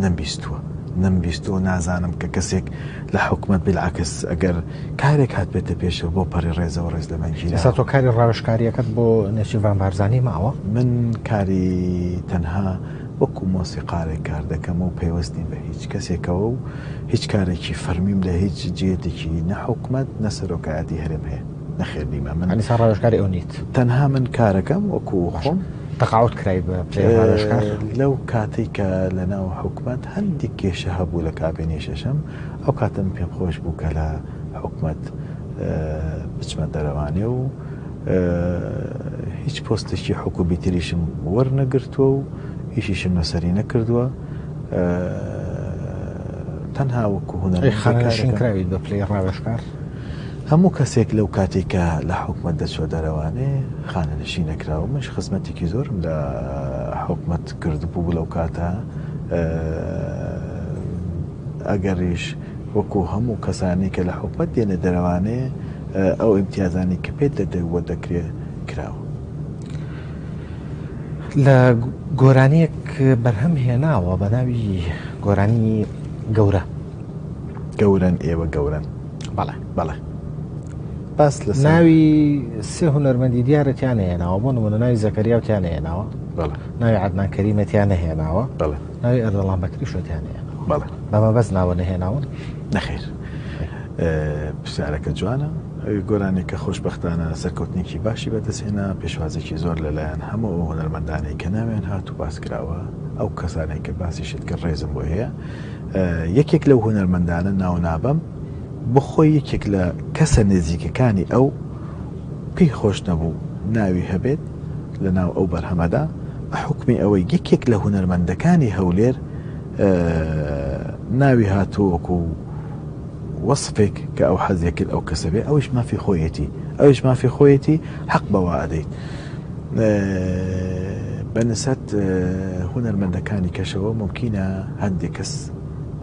نەمبیستووە نەمبیستووە نازانم کە کەسێک لە حکومەت بالعکس ئەگەر کارێک هاتبێتە پێشەوە بۆ پەڕی ڕێزەوە ڕێز لە من گیراوە. ئێستا تۆ کاری ڕاوێژکارییەکەت بۆ نێچیرڤان بارزانی ماوە؟ من کاری تەنها وەکو مۆسیقارێک کار دەکەم و پەیوەست نیم بە هیچ کەسێکەوە و هیچ کارێکی فەرمیم لە هیچ جێیەتێکی نە حکومەت نە سەرۆکایەتی هەرێم هەیە نەخێر نیمە من. یانی سا ڕاوێژکاری ئەو نیت؟ تەنها من کارەکەم وەکو خۆم. تەقاعود کرای بە پلەی ڕاوێژکار؟ لەو کاتەی کە لە ناو حکومەت هەندێک کێشە هەبوو لە کابینەی شەشەم ئەو کاتە من پێم خۆش بوو کە لە حکومەت بچمە دەرەوانێ و هیچ پۆستێکی حکومی تریشم وەرنەگرتووە و ئیشیشم لەسەری نەکردووە تەنها وەکو هونەر خانەنشین کراویت بە پلەی ڕاوێژکار؟ هەموو کەسێک لەو کاتێک کە لە حکومەت دەچوە دەرەوانێ خانەنشین نەکراوە منش خزمەتێکی زۆرم لە حکومەت کردبوو لەو کاتە ئەگەریش وەکو هەموو کەسانی کە لە حکومەت دێنە دەرەوانێ ئەو ئیمتیازانەی کە پێت دەدەوە دەکرێ کراوە. لە گۆرانیەک بەرهەم هێناوە بە ناوی گۆرانی گەورە. گەورەن ئێوە گەورەن. بەڵێ. بەڵێ. باس لە ناوی سێ هونەرمەندی دیارە تیا نەهێناوە بۆ نمونە ناوی زەکەریا و تیا نەهێناوە. بەڵێ. ناوی عەدنان کەریمە تیا نەهێناوە. بەڵێ. ناوی ئەردەڵان بەکریشە تیا نەهێناوە. بەڵێ. بە مەبەست ناوە نەهێناون؟ نەخێر. پرسیارەکە جوانە. گۆرانیەکە خۆشبەختانە سەرکەوتنێکی باشی بەدەستهێنا، پێشوازێکی زۆر لەلایەن هەموو ئەو هونەرمەندانەی کە ناویان هات و باس کراوە، ئەو کەسانەی کە باسیشت کرد ڕێزم بۆی هەیە. یەکێک لەو هونەرمەندانە ناو نابەم، بۆخۆی یەکێک لە کەسە نزیکەکانی ئەو پێی خۆش نەبوو ناوی هەبێت لەناو ئەو بەرهەمەدا، بە حوکمی ئەوەی یەکێک لە هونەرمەندەکانی هەولێر ناوی هاتووە وەکو وەسفێک کە ئەو حەزی کرد ئەو کەسە بێ ئەویش مافی خۆیەتی ئەویش مافی خۆیەتی حەق بەوە ئەدەیت بە نسەت هونەرمەندەکانی کەشەوە ممکنە هەندێک کەس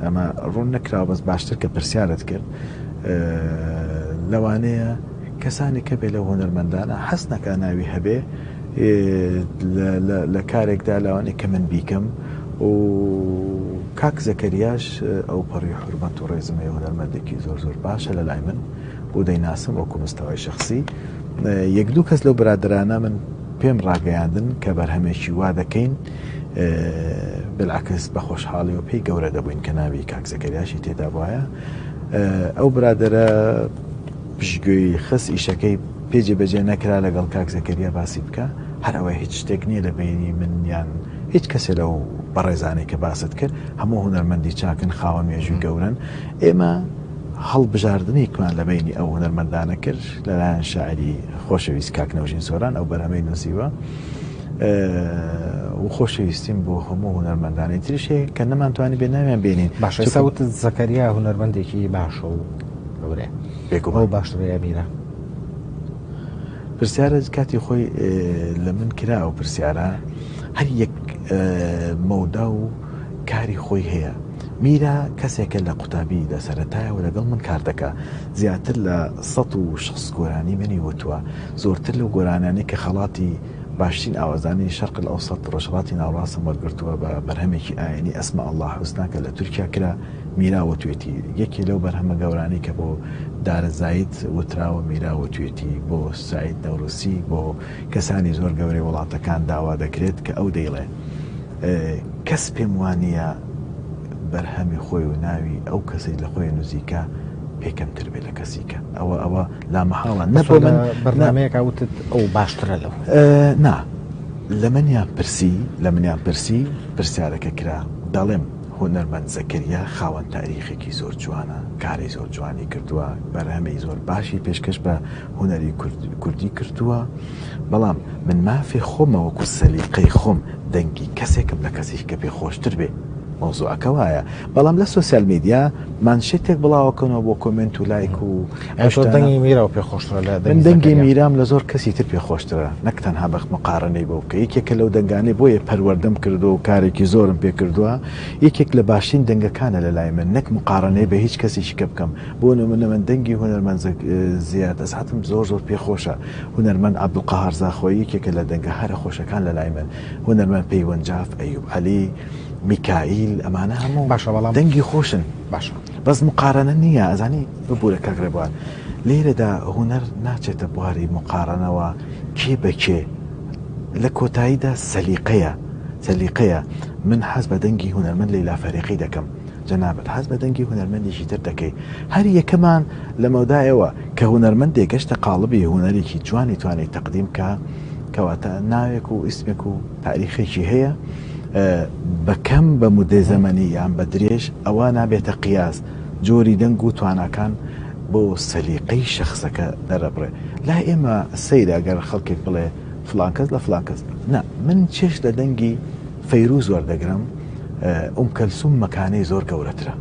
ئەمە ڕوون نەکراوە بەس باشتر کە پرسیارت کرد لەوانەیە کەسانی کە بێ لەو هونەرمەندانە حەز نەکا ناوی هەبێ لە کارێکدا لەوانەیە کە من بیکەم و. کاک زەکەریاش ئەوپەڕی حورمەت و ڕێزم هەیە هونەرمەندێکی زۆر زۆر باشە لە لای من و دەیناسم وەکو مستەوای شەخسی. یەک دوو کەس لەو برادەرانە من پێم ڕاگەیاندن کە بەرهەمێکی وا دەکەین بالعکس بە خۆشحاڵیەوە پێی گەورە دەبووین کە ناوی کاک زەکەریاشی تێدا بواە ئەو برادەرە پشتگوێی خست ئیشەکەی پێ جێبەجێ نەکرا لەگەڵ کاک زەکەریا باسی بکە هەر ئەوە هیچ شتێک نییە لە بینی من یان هیچ کەسێ لەو بەڕێزانەی کە باست کرد هەموو هونەرمەندی چاکن خاوەن مێژووی گەورەن ئێمە هەڵبژاردنێکمان لە بینی ئەو هونەرمەندانە کرد لەلایەن شاعری خۆشەویست کاک نەوژین سۆران ئەو بەرهەمەی نووسیوە و خۆشەویستیم بۆ هەموو هونەرمەندانی تریش هەیە کە نەمانتوانی بێ ناویان بێنین باشە ئێستا وتت زەکەریا هونەرمەندێکی باشە و گەورەیە بێگومان ئەو باشترە یا میرا؟ پرسیارە کاتی خۆی لە من کرا ئەو پرسیارە هەر یەک مەودا و کاری خۆی هەیە میرا کەسێکە لە قوتابی لە سەرەتایەوە لەگەڵ من کار دەکا زیاتر لە 160 گۆرانی منی وتووە زۆرتر لەو گۆرانیانەی کە خەڵاتی باشترین ئاوازانی شەرق الاوسط ڕۆژهەڵاتی ناوەڕاستم وەرگرتووە بە بەرهەمێکی ئاینی ئەسما اللە حوسنا کە لە تورکیا کرا میرا وتوێتی یەکێ لەو بەرهەمە گەورانەی کە بۆ دارە زاید وتراوە میرا وتوێتی بۆ سەعید نەوروسی بۆ کەسانی زۆر گەورەی وڵاتەکان داوا دەکرێت کە ئەو دەیڵێ کەس پێم وانییە بەرهەمی خۆی و ناوی ئەو کەسەی لە خۆی نزیکە پێ کەمتر بێ لە کەسی کە ئەوە ئەوە لا مەحاڵە نە بۆ من بەرنامەیەکا وتت ئەو باشترە لەو. نا لە منیان پرسی لە منیان پرسی پرسیارەکە کرا دەڵێم هونەرمەند زەکەریا خاوەن تاریخێکی زۆر جوانە کاری زۆر جوانی کردووە بەرهەمی زۆر باشی پێشکەش بە هونەری کوردی کردووە بەڵام من مافی خۆمە وەکو سەلیقەی خۆم دەنگی کەسێکم لە کەسێکی کە پێ خۆشتر بێ مەوزوعەکە وایە بەڵام لە سۆسیال میدیا مانشێتێک بڵاوەکەنەوە بۆ کۆمێنت و لایک و ئەو شتانە. دەنگی میرا پێ خۆشترە لە من دەنگی میرام لە زۆر کەسی تر پێ خۆشترە نەک تەنها بە مقارنەی بۆ بکە یەکێکە لەو دەنگانەی بۆیە پەروەردەم کردووە و کارێکی زۆرم پێ کردووە یەکێک لە باشترین دەنگەکانە لە لای من نەک مقارنەی بە هیچ کەسێکی کە بکەم بۆ نمونە من دەنگی هونەرمەند زیاد ئەسعەتم زۆر زۆر پێ خۆشە هونەرمەند عەبدولقەهار زاخۆیی یەکێکە لە دەنگە هەرە خۆشەکان لە لای من هونەرمەند پەیوەند جاف ئەیوب عەلی میکائیل ئەمانە هەموو باشە بەڵام دەنگی خۆشن باشە بەس مقارەنە نییە ئەزانی ببورە کاک ڕێبوار لێرەدا هونەر ناچێتە بواری مقارەنەوە کێ بە کێ لە کۆتاییدا سەلیقەیە سەلیقەیە من حەز بە دەنگی هونەرمەند لەیلا فەریقی دەکەم جەنابت حەز بە دەنگی هونەرمەندێکی تر دەکەی هەر یەکەمان لە مەودایەوە کە هونەرمەندێک گەشتە قاڵبی هونەرێکی جوانی توانی تەقدیم کا کەواتە ناوێک و ئیسمێک و تاریخێکی هەیە بە کەم بە مودەی زەمەنی یان بە درێژ ئەوە نابێتە قیاس جۆری دەنگ و تواناکان بۆ سەلیقەی شەخسەکە دەرەبڕێ لای ئێمە سەیرە گەر خەڵکێک بڵێ فڵان کەس لە فڵان کەس نا من چێژ لە دەنگی فەیروز وەردەگرم ئوم کەلسوم مەکانەی زۆر گەورەترە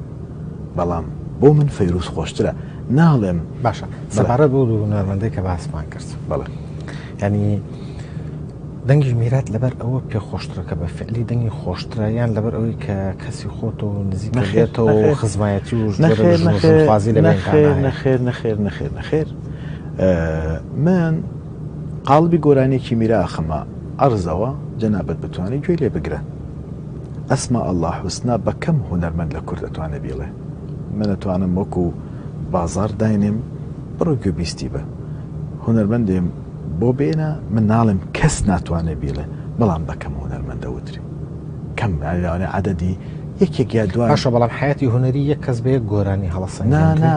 بەڵام بۆ من فەیروز خۆشترە ناڵێم باشە سەبارەت بۆ دوو هونەرمەندەی کە باسمان کرد بەڵێ ینی دەنگی میرات لەبەر ئەوە پێ خۆشترە کە بە فعلی دەنگی خۆشترە یان لەبەر ئەوەی کە کەسی خۆتەوە نزیک بێتەوە خزمایەتی و خوازی لە نەخێر نەخێر نەخێر نەخێر نەخێر من قاڵبی گۆرانیەکی میرا ئەخەمە عەرزەوە جەنابت بتوانێ گوێی لێ بگرە ئەسما اللە حوسنا بە کەم هونەرمەند لە کورد ئەتوانێ بیڵێ من ئەتوانم وەکو بازاڕ داینێم بڕۆ گوێ بیستی بە هونەرمەندێم بۆ بێنە من ناڵێم کەس ناتوانێ بیڵێ بەڵام بە کەم هونەرمەند دەوترێ کەم لەوانەیە عەدەدی یەکێک یا دوان باشە بەڵام حەیاتی هونەری یەک کەس بە یەک گۆرانی هەڵەسەنگێنرێ؟ نا نا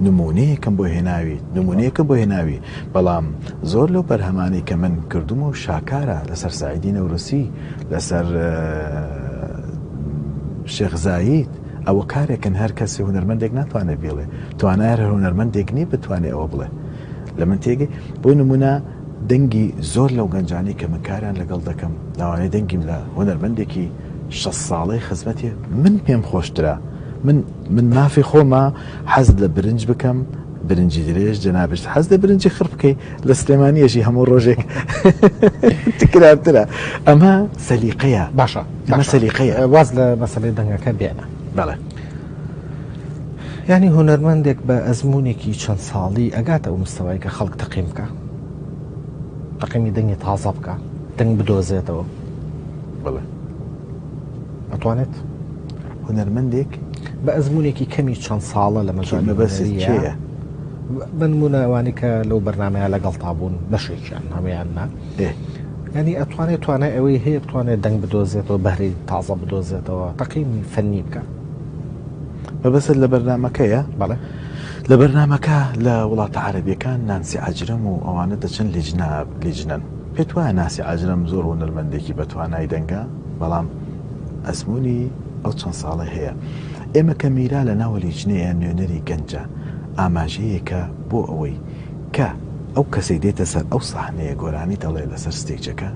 نمونەیەکم بۆ هێناویت نمونەیەکم بۆ هێناوی بەڵام زۆر لەو بەرهەمانەی کە من کردومە و شاکارە لەسەر سەعیدی نەورۆسی لەسەر شێخ زاید ئەوە کارێکن هەر کەسی هونەرمەندێک ناتوانێت بیڵێ توانای هەر هونەرمەندێک نییە بتوانێت ئەوە بڵێ لە من تێگەی بۆ نمونە دەنگی زۆر لەو گەنجانەی کە من کاریان لەگەڵ دەکەم لەوانەیە دەنگیم لە هونەرمەندێکی 60 ساڵەی خزمەتی من پێم خۆشترە من من مافی خۆمە حەز لە برنج بکەم برنجی درێژ جەنابشت حەز لە برنجی خڕ بکەی لە سلێمانیەژی هەموو ڕۆژێک تکرارترە ئەمە سەلیقەیە باشە ئەمە سەلیقەیە واز لە مەسەلەی دەنگەکە بێنە بەڵێ یانی هونەرمەندێک بە ئەزموونێکی چەند ساڵی ئەگاتە ئەو مستەوای کە خەڵک تەقیم بکە تەقیمی دەنگی تازە بکە دەنگ بدۆزێتەوە بەڵێ ئەتوانێت؟ هونەرمەندێک بە ئەزموونێکی کەمی چەند ساڵە لە مەجالی مەبەستت هونەرییە. کێیە؟ بە نموونە ئەوانەی کە لەو بەرنامەیە لەگەڵتا بوون بەشێکیان هەموویان نا. ئێ. یانی ئەتوانێت توانای ئەوەی هەیە بتوانێت دەنگ بدۆزێتەوە، بەهرەی تازە بدۆزێتەوە، تەقیمی فەنی بکا. مەبەستت لە بەرنامەکەیە؟ بەڵێ. لە بەرنامەکە لە وڵاتە عەرەبیەکان نانسی عەجرەم و ئەوانە دەچن لیجنە لیجنەن. پێت وایە ناسی عەجرەم زۆر هونەرمەندێکی بەتوانای دەنگە؟ بەڵام ئەزموونی ئەو چەند ساڵەی هەیە. ئێمە کە میرا لە ناو لیجنەیە نوێنەری گەنجە، ئاماژەیەکە بۆ ئەوەی کە ئەو کەسەی دێتە سەر ئەو سەحنەیە گۆرانی دەڵێ لەسەر ستەیجەکە،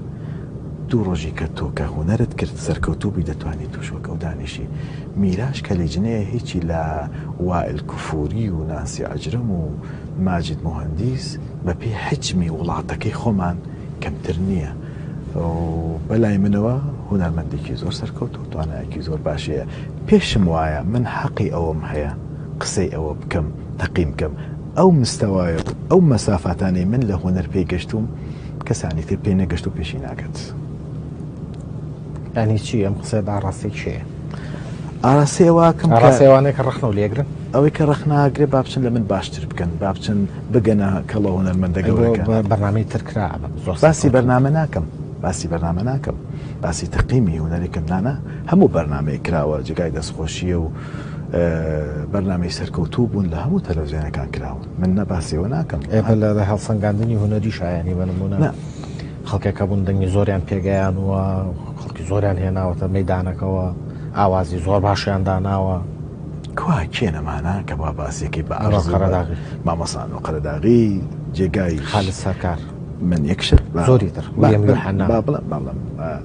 دوو ڕۆژی کە تۆ کە هونەرت کرد سەرکەوتوو بووی دەتوانی توش وەک ئەو دانیشی. میراش کە لیجنەیە هیچی لە وائل کفوری و نانسی عەجرەم و ماجید موهەندیس بە پێی حەجمی وڵاتەکەی خۆمان کەمتر نییە و بەلای منەوە هونەرمەندێکی زۆر سەرکەوتوو و توانایەکی زۆر باشی هەیە. پێشم وایە من حەقی ئەوەم هەیە قسەی ئەوە بکەم، تەقیم بکەم. ئەو مستەوایە و ئەو مەسافاتانەی من لە هونەر پێی گەشتووم کەسانی تر پێی نەگەشت و پێشی ناگات. یانی چی ئەم قسەیە بە ئاڕاستەی کێیە؟ ئاراستەی ئەوە ئەکەم کە ئاراستەی ئەوانەیە کە ڕەخنەو لێگرن؟ ئەوەی کە ڕەخنە ئەگرێ با بچن لە من باشتر بکەن، با بچن بگەنە کەڵە هونەرمەندە ئەی بۆ گەورەکان. بەرنامەی تر کرا ئەمە زۆر باسی سەرکەوتوو بوو. بەرنامە ناکەم، باسی بەرنامە ناکەم، باسی تەقیمی هونەریکەم نا نا، هەموو بەرنامەیەک کراوە جێگای دەستخۆشییە و بەرنامەی سەرکەوتوو بوون لە هەموو تەلەفزیۆنەکان کراون، من نە باسی ئەوە ناکەم. ئێ لە هەڵسەنگاندنی هونەریشا یانی بە نموونە نا. خەڵکێک هەبوون دەنگی زۆریان پێگەیانووە، خەڵکی زۆریان هێناوەتە مەیدانەکەوە، ئاوازی زۆر باشیان داناوە. کوا کێن ئەمانە کە وا باسیەکەی بە ئەنوەر ئەرز و بە قەرەداغی. مامۆستا ئەنوەر قەرەداغی جێگای خالد سەرکار. من یەک شت با زۆری تر با ویلیەم من یوحەنا. با بڵێم با بڵێم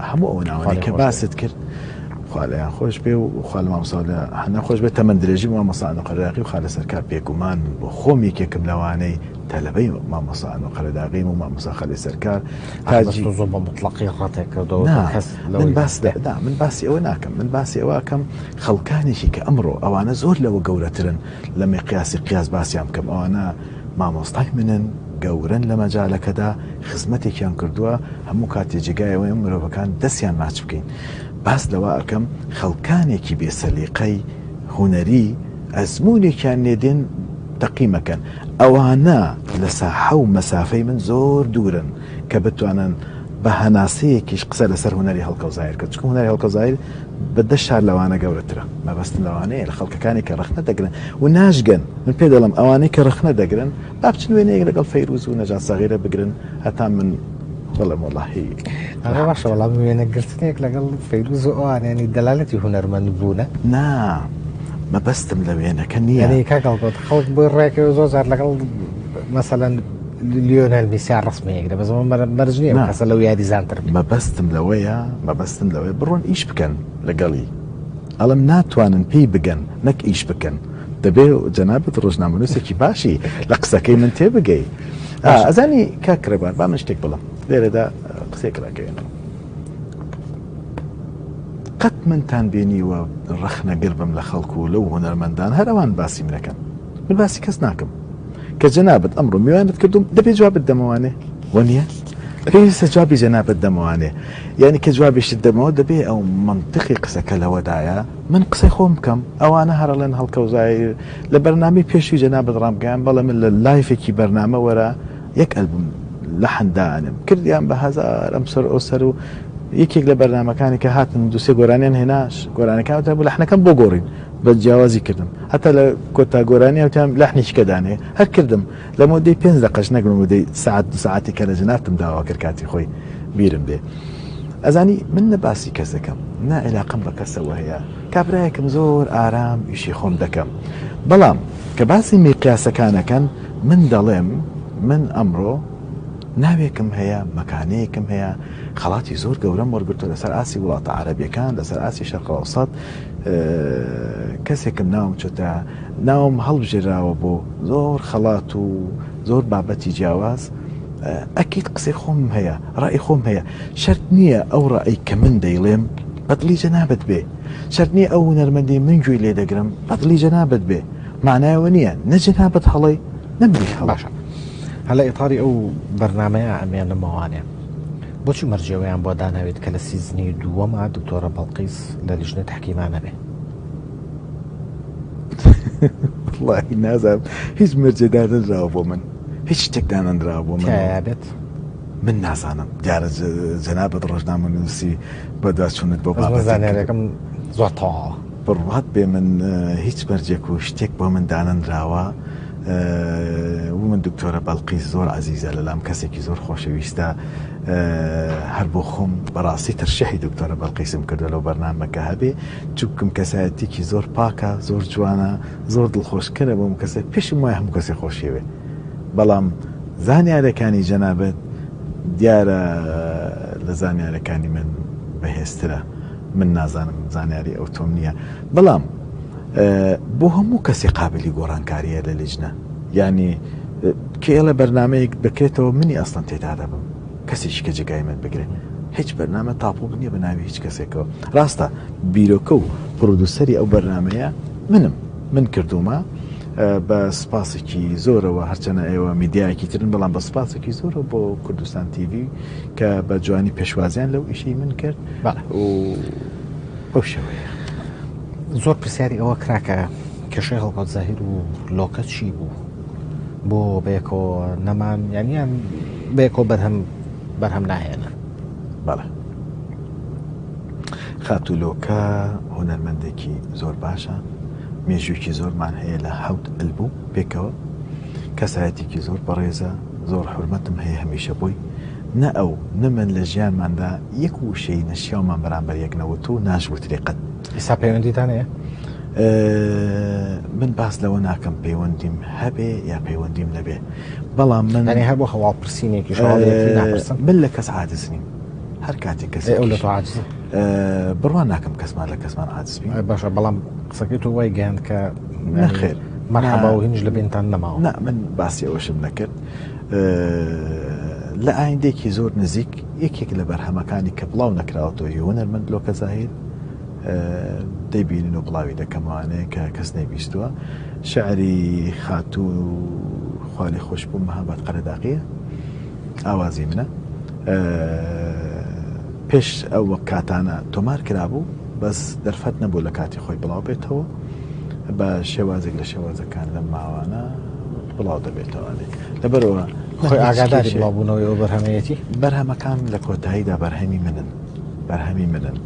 هەموو ئەو خوا ناوانەی لێ کە خۆش بێ. باست کرد خوا لێیان خۆش بێ و خوا لە مامۆستا لە حەنا خۆش بێ تەمەن درێژی بۆ مامۆستا ئەنوەر قەرەداغی و خالد سەرکار بێگومان من بۆ خۆم یەکێکم لەوانەی تەلەبەی مامۆستا ئەنوەر قەرەداغیم و مامۆستا خەلیل سەرکار ئاخ بەس تاجی تۆ زۆر بە موتڵەقی ڕەتێک کردەوە نا کە کەس من لەوەی باس لە بێ. نا من باسی ئەوە ناکەم من باسی ئەوە ئەکەم خەڵکانێکی کە ئەمڕۆ ئەوانە زۆر لەوە گەورەترن لە میقیاسی قیاس باسیان بکەم ئەوانە مامۆستای منن گەورەن لە مەجالەکەدا خزمەتێکیان کردووە هەموو کاتێ جێگای ئەوەیە مرۆڤەکان دەستیان ماچ بکەین باس لەوە ئەکەم خەڵکانێکی بێ سەلیقەی هونەری ئەزموونێکیان نیە دێن تەقیمەکەن ئەوانە لە ساحە و مەسافەی من زۆر دوورن کە بتوانن بە هەناسەیەکیش قسە لەسەر هونەری هەڵکەوت زاهیر بکەن چونکە هونەری هەڵکەوت زاهیر بە دە شار لەوانە گەورەترە مەبەستم لەوانەیە لە خەڵکەکانی کە ڕەخنە دەگرن و ناشگەن من پێ دەڵێم ئەوانەی کە ڕەخنە دەگرن با بچن وێنەیەک لەگەڵ فەیروز و نەجات سەغیرە بگرن هەتا من بڵێم وەڵاهی ئەوە باشە بەڵام وێنەگرتنێک لەگەڵ فەیروز و ئەوان ینی دەلالەتی هونەرمەند بوونە؟ نا مەبەستم لە وێنەکە نییە. یعنی کاک هەڵکەوت خەڵک بۆی ڕێکەوە زۆر جار لەگەڵ مەسەلەن لیۆنێل میسیا ڕسمی یەکرێ بەس ئەمە مەرج نییە نا. کەسە لەو یاریزانتر بێ. مەبەستم لەوەیە مەبەستم لەوەیە بڕۆن ئیش بکەن لەگەڵی ئەڵێم ناتوانن پێی بگەن نەک ئیش بکەن دەبێ جەنابت ڕۆژنامەنووسێکی باشی لە قسەکەی من تێبگەی ئەزانی کاک ڕێبوار با من شتێک بڵێم لێرەدا قسەیەک ڕاگەیەنم قەت منتان بینیوە ڕەخنەگر بم لە خەڵک و لەو هونەرمەندان هەر ئەوان باسی منەکەن من باسی کەس ناکەم کە جەنابت ئەمڕۆ میوانت کردوم دەبێ جوابت دەمەوانێ وەنیە پێویستە جوابی جەنابت دەمەوانێ یعنی کە جوابیشت دەمەوە دەبێ ئەو منطقی قسەکە لەوەدایە من قسەی خۆم بکەم ئەوانە هەرڵێن هەڵکەوزای لە بەرنامەی پێشوی جەنابت ڕامگەیان بەڵێ من لە لایفێکی بەرنامە وەرە یەک ئەلبوم لەحن دانم کردیان بە هەزار ئەم سەر ئەو سەر و یەکێک لە بەرنامەکانی کە هاتن دوسێ گۆرانیان هێنا گۆرانەکان وتیان بوو لەحنەکەم بۆ گۆڕین بە جیاوازی کردم هەتا لە کۆتا گۆرانی وتیان لەحنێکی کە دانێ هەر کردم لە مۆدەی پێنج دەقەش نەک لە مۆدەی سەعات دو سەعاتی کە لە جەنابتم داوا کرد کاتی خۆی بیرم بێ ئەزانی من نە باسی کەس دەکەم نە عیلاقەم بە کەسەوە هەیە کابرایەکم زۆر ئارام ئیشی خۆم دەکەم بەڵام کە باسی میقیاسەکانەکەن من دەڵێم من ئەمڕۆ ناوێکم هەیە مەکانەیەکم هەیە خەڵاتی زۆر گەورەم وەرگرتووە لەسەر ئاستی وڵاتە عەرەبیەکان لەسەر ئاستی شەرق ئەوسەت کەسێکم ناوم چۆتە ناوم هەڵبژێراوە بۆ زۆر خەڵات و زۆر بابەتی جیاواز ئەکید قسەی خۆم هەیە ڕای خۆم هەیە شەرت نییە ئەو ڕای کە من دەیڵێم بەدڵی جەنابت بێ شەرت نییە ئەو هونەرمەندی من گوێی لێ دەگرم بەدڵی جەنابت بێ مانای ئەوە نییە نە جەنابت هەڵەی نە منیش هەڵە. باشە هەر لە ئیتاری ئەو بەرنامەیە ئەمێنمەوانێ بۆچی مەرجی ئەوەیان بۆ داناویت کە لە سیزنی دووەما دکتۆرە بەڵقیس لە لیژنەی تەحکیما نەبێ؟ وەڵاهی نازانم هیچ مەرجێ دانەنراوە بۆ من هیچ شتێک دانەنراوە بۆ من تیایا بێت من نازانم دیارە جەنابت ڕۆژنامەنووسی بەدواچوونت بۆ بەس من بابەتێک زانیاریەکەم زۆر تەواوە. بڕوات بێ من هیچ مەرجێک و شتێک بۆ من دانەنراوە و من دکتۆرە بەڵقیس زۆر عەزیزە لەلام کەسێکی زۆر خۆشەویستە هەر بۆ خۆم بەڕاستی تەرشیحی دکتۆرە بەڵقیسم کردوە لەو بەرنامە کە هەبێ چونکم کەسایەتیکی زۆر پاکە زۆر جوانە زۆر دڵخۆشکەرە بۆم کەسێ پێشم وایە هەموو کەسێ خۆشیەوێ بەڵام زانیارەکانی جەنابت دیارە لە زانیارەکانی من بەهێزترە من نازانم زانیاری ئەوتۆم نییە بەڵام بۆ هەموو کەسێ قابلی گۆڕانکاریە لە لیژنە یانی کە ئێڵێ بەرنامەیەک دەکرێتەوە منی ئەسڵەن تێدا دەبم کەسێکی کە جێگای من بگرێ هیچ بەرنامە تاپۆ نییە بە ناوی هیچ کەسێکەوە ڕاستە بیرۆکە و پرۆدوسەری ئەو بەرنمەیە منم من کردومە بە سپاسێکی زۆرەوە هەرچەنە ئێوە میدیایەکی ترن بەڵام بە سپاسێکی زۆرەوە بۆ کوردستان تیڤی کە بە جوانی پێشوازیان لەو ئیشەی من کرد و بەو شێوەیە. زۆر پرسیاری ئەوە کرا کە کێشەی هەڵکەوت زاهیر و لۆکە چی بوو بۆ بەیەکەوە نەمان یانیان بەیەکەوە بەرهەم بەرهەم ناهێنن؟ بەڵێ خاتوو لۆکە هونەرمەندێکی زۆر باشە مێژوویەکی زۆرمان هەیە لە حەوت ئەلبوم پێکەوە کەسایەتێکی زۆر بەڕێزە زۆر حورمەتم هەیە هەمیشە بۆی نە ئەو نە من لە ژیانماندا یەک وشەی نەشیاومان بەرامبەر یەک نەوتوو ناشوترێ قەت. ئیستا پەیوەندیتان هەیە؟ من باس لەوە ناکەم پەیوەندیم هەبێ یا پەیوەندیم نەبێ بەڵام من یانی هەر بۆ هەواڵ پرسینێکیش هەواڵ یەکتری ناپرسن؟ من لە کەس عاجز نیم هەر کاتێک کەسێکیش ئەو لە تۆ عاجزە؟ بڕوا ناکەم کەسمان لە کەسمان عاجز بین. باشە بەڵام قسەکەی تۆ وای گەیاند کە نەخێر مەرحەبا و هینیش لە بینتان نەماوە. نا من باسی ئەوەشم نەکرد. لە ئایندەیەکی زۆر نزیک یەکێک لە بەرهەمەکانی کە بڵاو نەکراوەتەوە هی هونەرمەند لۆکە زاهیر دەیبینن و بڵاوی دەکەمەوانەیە کە کەس نەیبیستووە شعری خاتوو خوالی خۆشبوو مەهاباد قەرەداقیە ئاوازی منە پێش ئەو کاتانە تۆمار کرابوو بەس دەرفەت نەبوو لە کاتی خۆی بڵاو بێتەوە بە شێوازێک لە شێوازەکان لەم ماوانە بڵاو دەبێتەوانێ لەبەرەوە خۆی ئاگاداری بڵاوبوونەوەی ئەو بەرهەمەیەتی بەرهەمەکان لە کۆتاییدا بەرهەمی منن بەرهەمی منن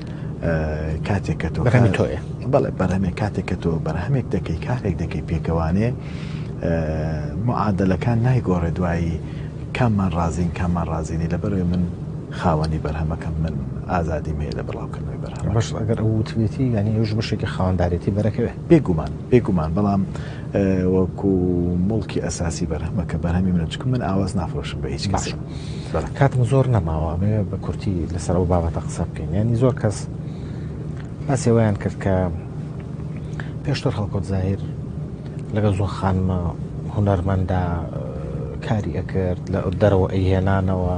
کاتێک کە تۆ بەرهەمی تۆیە بەڵێ بەرهەمێک کاتێک کە تۆ بەرهەمێک دەکەی کارێک دەکەی پێکەوانێ معادلەکان نایگۆڕێ دوایی کاممان ڕازین کاممان ڕازینی لەبەرەوەی من خاوەنی بەرهەمەکەم من ئازادیم هەیە لە بڵاوکردنەوەی بەرهەمەکەم. بەش ئەگەر ئەو وتبێتی یانی ئەویش بەشێکی خاوەندارێتی بەرەکەوێ. بێگومان بێگومان بەڵام وەکو موڵکی ئەساسی بەرهەمەکە بەرهەمی منە چونکە من ئاواز نافرۆشم بە هیچ کەسێک. باشە کاتم زۆر نەماوە ئەمەوێ بە کورتی لەسەر ئەو بابەتە قسە بکەین یانی زۆر کەس باسی ئەوەیان کرد کە پێشتر هەڵکەوت زاهیر لەگەڵ زۆر خانمە هونەرمەندا کاری ئەکرد لە دەرەوە ئەیهێنانەوە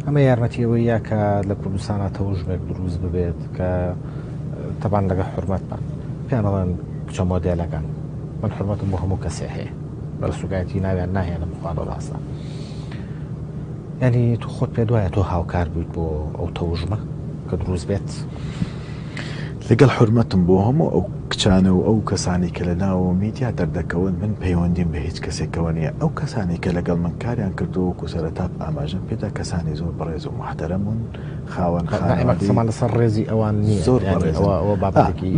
ئەمە یارمەتی ئەوەی یا کە لە کوردستانە تەوژمێک دروست ببێت کە تەبان لەگە حرمەتمان پێیان ئەڵێن کچە مۆدێلەکان من حرمەتم بۆ هەموو کەسێ هەیە بە سوکایەتی ناویان ناهێنم خوا بەڕاستە یعنی تو خۆت پێ دوایە تۆ هاوکار بوویت بۆ ئەو تەوژمە کە دروست بێت؟ لەگەڵ حورمەتم بۆ هەموو ئەو کچانە و ئەو کەسانەی کە لە ناوەوە میدیا دەردەکەون من پەیوەندیم بە هیچ کەسێکەوە نییە ئەو کەسانەی کە لەگەڵ من کاریان کردووە وەکو سەرەتا ئاماژەم پێدا کەسانی زۆر بەڕێز و موحتەرەمون خاوەن خانەوادەی قسەمان لەسەر ڕێزی ئەوان نییە زۆر بەڕێزن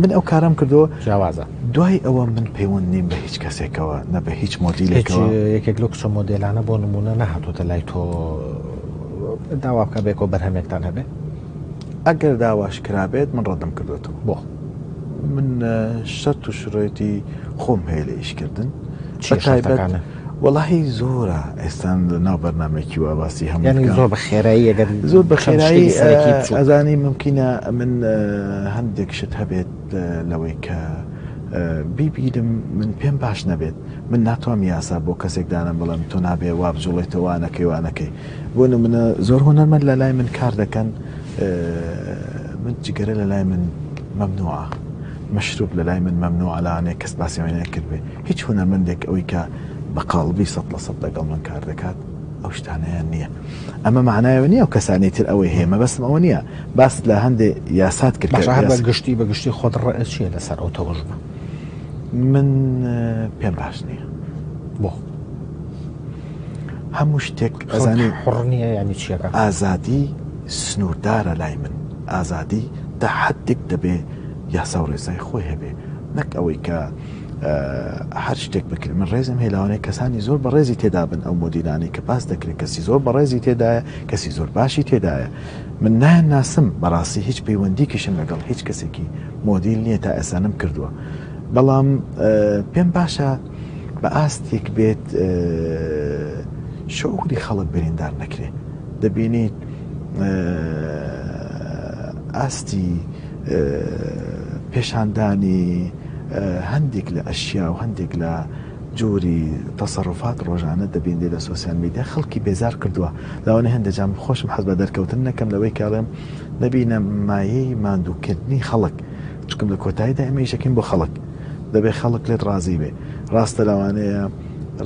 من ئەو کارەم کردووە جیاوازە دوای ئەوە من پەیوەند نیم بە هیچ کەسێکەوە نە بە هیچ مۆدیلێکەوە. هیچ یەکێک لەو کچە مۆدێلانە بۆ نموونە نەهاتۆتە لای تۆ داوا بکا بەیەکەوە بەرهەمێکتان هەبێ؟ ئەگەر داواش کرابێت من ڕەدم کردۆتەوە. بۆ؟ من شەرت و شرۆیتی خۆم هەیە لە ئیشکردن. چیە شەرتەکانت؟ وەڵاهی زۆرە ئێستا لە ناو بەرنامەیەکی وا باسی هەموو یانی زۆر بە خێرایی ئەگەر زۆر بە خێرایی ئەزانی ممکنە من هەندێک شت هەبێت لەوەی کە بیبینم من پێم باش نەبێت من ناتوانم یاسا بۆ کەسێک دانەم بڵێم تۆ نابێ وا بجوڵێتەوە وا نەکەی وا نەکەی بۆ نمونە زۆر هونەرمەند لە لای من کار دەکەن من جگەرە لە لای من مەمنوعە مەشروب لە لای من مەمنوعە لەوانەیە کەس باسی ئەوەی نەکردبێ هیچ هونەرمەندێک ئەوەی کە بە قاڵبی 100% لەگەڵ من کار دەکات ئەو شتانەیان نییە ئەمە معنایەوە نییە و کەسانی تر ئەوەی هەیە مەبەستم ئەوە نییە باست لە هەندێ یاسات کرد باشە هەر بە گشتی بە گشتی خۆت ڕەئت چییە لەسەر ئەو تەوژمە؟ من پێم باش نییە. بۆ؟ هەموو شتێک ئەزانی حڕ نییە ینی چیەکە؟ ئازادی سنووردارە لای من ئازادی تا حدێک دەبێ یاسا و ڕێسای خۆی هەبێ نەک ئەوەی کە هەر شتێک بکرێت من ڕێزم هەیە لەوانەیە کەسانی زۆر بەڕێزی تێدا بن ئەو مۆدیلانەی کە باس دەکرێت کەسی زۆر بەڕێزی تێدایە کەسی زۆر باشی تێدایە من نایان ناسم بەڕاستی هیچ پەیوەندیکیشم لەگەڵ هیچ کەسێکی مۆدیل نییە تا ئێستا نەم کردووە بەڵام پێم باشە بە ئاستێک بێت شعوری خەڵک بریندار نەکرێ دەبینیت ئاستی پێشاندانی هەندێک لە ئەشیا و هەندێک لە جۆری تەسەروفات ڕۆژانە دەبینرێ لە سۆسیال میدیا خەڵکی بێزار کردووە لەوانەیە هەندێک جار من خۆشم حەز بە دەرکەوتن نەکەم لەوەی کە ئەڵێم نەبینە مایەی ماندووکردنی خەڵک چونکم لە کۆتاییدا ئێمە ئیشەکەین بۆ خەڵک دەبێ خەڵک لێت ڕازی بێ ڕاستە لەوانەیە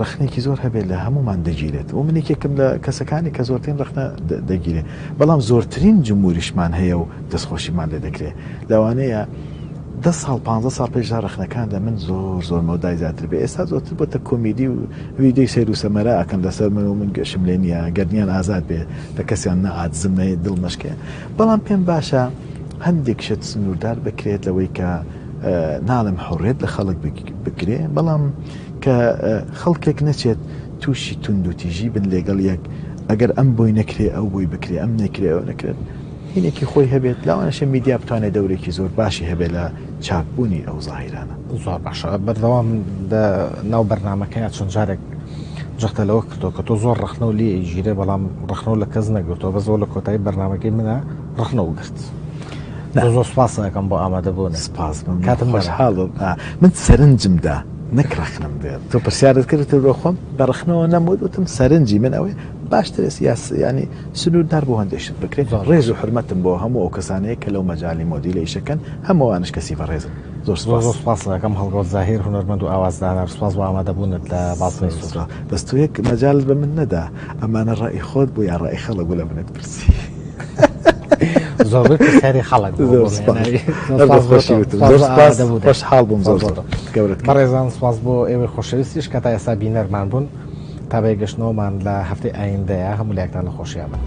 ڕەخنێکی زۆر هەبێت لە هەمومان دەگیرێت و من یەکێکم لە کەسەکانی کە زۆرترین ڕەخنە دەگیرێ بەڵام زۆرترین جموریشمان هەیە و دەستخۆشیمان لێ دەکرێت لەوانەیە دە ساڵ پانزە ساڵ پێش ڕەخنەکان لە من زۆر زۆر مەودای زیاتر بێ ئێستا زۆرتر بۆتە کۆمیدی و ویدیۆی سەیر و سەمەرە ئەکەن لەسەر من و من گوێشم لێ نییە گەرنیان ئازاد بێ لە کەسیان نە عاجزم نە دڵ مەشکێ بەڵام پێم باشە هەندێک شت سنووردار بکرێت لەوەی کە ناڵێم حڕێت لە خەڵک بکرێ بەڵام کە خەڵکێک نەچێت تووشی توندوتیژی بن لەگەڵ یەک ئەگەر ئەم بۆی نەکرێ ئەو بۆی بکرێ ئەم نەکرێ ئەو نەکرێت هینێکی خۆی هەبێت، لەوانەشە میدیا بتوانێت دەورێکی زۆر باشی هەبێت لە چاکبوونی ئەو زاهیرانە. زۆر باشە بەردەوام لە ناو بەرنامەکەیا چەند جارێک جەختە لەوە کردەوە کە تۆ زۆر ڕەخنە و لێ ئەیگیرێ بەڵام ڕەخنە و لە کەس نەگرتەوە بەس لە کۆتایی بەرنامەکەی منە ڕەخنە و گرت زۆر زۆر سپاس ئەکەم بۆ ئامادەبوونت. سپاس من کاتم خۆشحاڵم من سەرنجم دا نەک ڕەخنەم دێت تۆ پرسیارت کرد بۆ خۆم بە ڕەخنەوە نەموت وتم سەرنجی من ئەوەیە باشترە سیاس یانی سنووردار بۆ هەندێک شت بکرێت ڕێز و حورمەتم بۆ هەموو ئەو کەسانەیە کە لەو مەجالی مۆدیلە ئیشەکەن هەمووانش کەسی بەڕێزن زۆر سپاس. زۆر سپاست دەکەم هەڵگۆرد زاهیر هونەرمەند و ئاوازدانەر سپاس بۆ ئامادەبوونت لە بازنەی سوور. بەس تۆ یەک مەجالت بە من نەدا ئەمانە ڕەئی خۆت بوو یا ڕەئی خەڵک بوو لە منت پرسی. زۆربەی پرسیاری خەڵک بوو. زۆر سپاس. زۆر خۆشی وتم. زۆر سپاس خۆشحاڵ بووم زۆر زۆر. گەورەت کردم. بەڕێزان سپاس بۆ ئێوەی خۆشەویستیش کە تا ئێستا بینەرمان بوون. تا بەیەکگەشتنەوەمان لە هەفتەی ئایندەیا هەموو لایەکتان لە خۆشیا بن.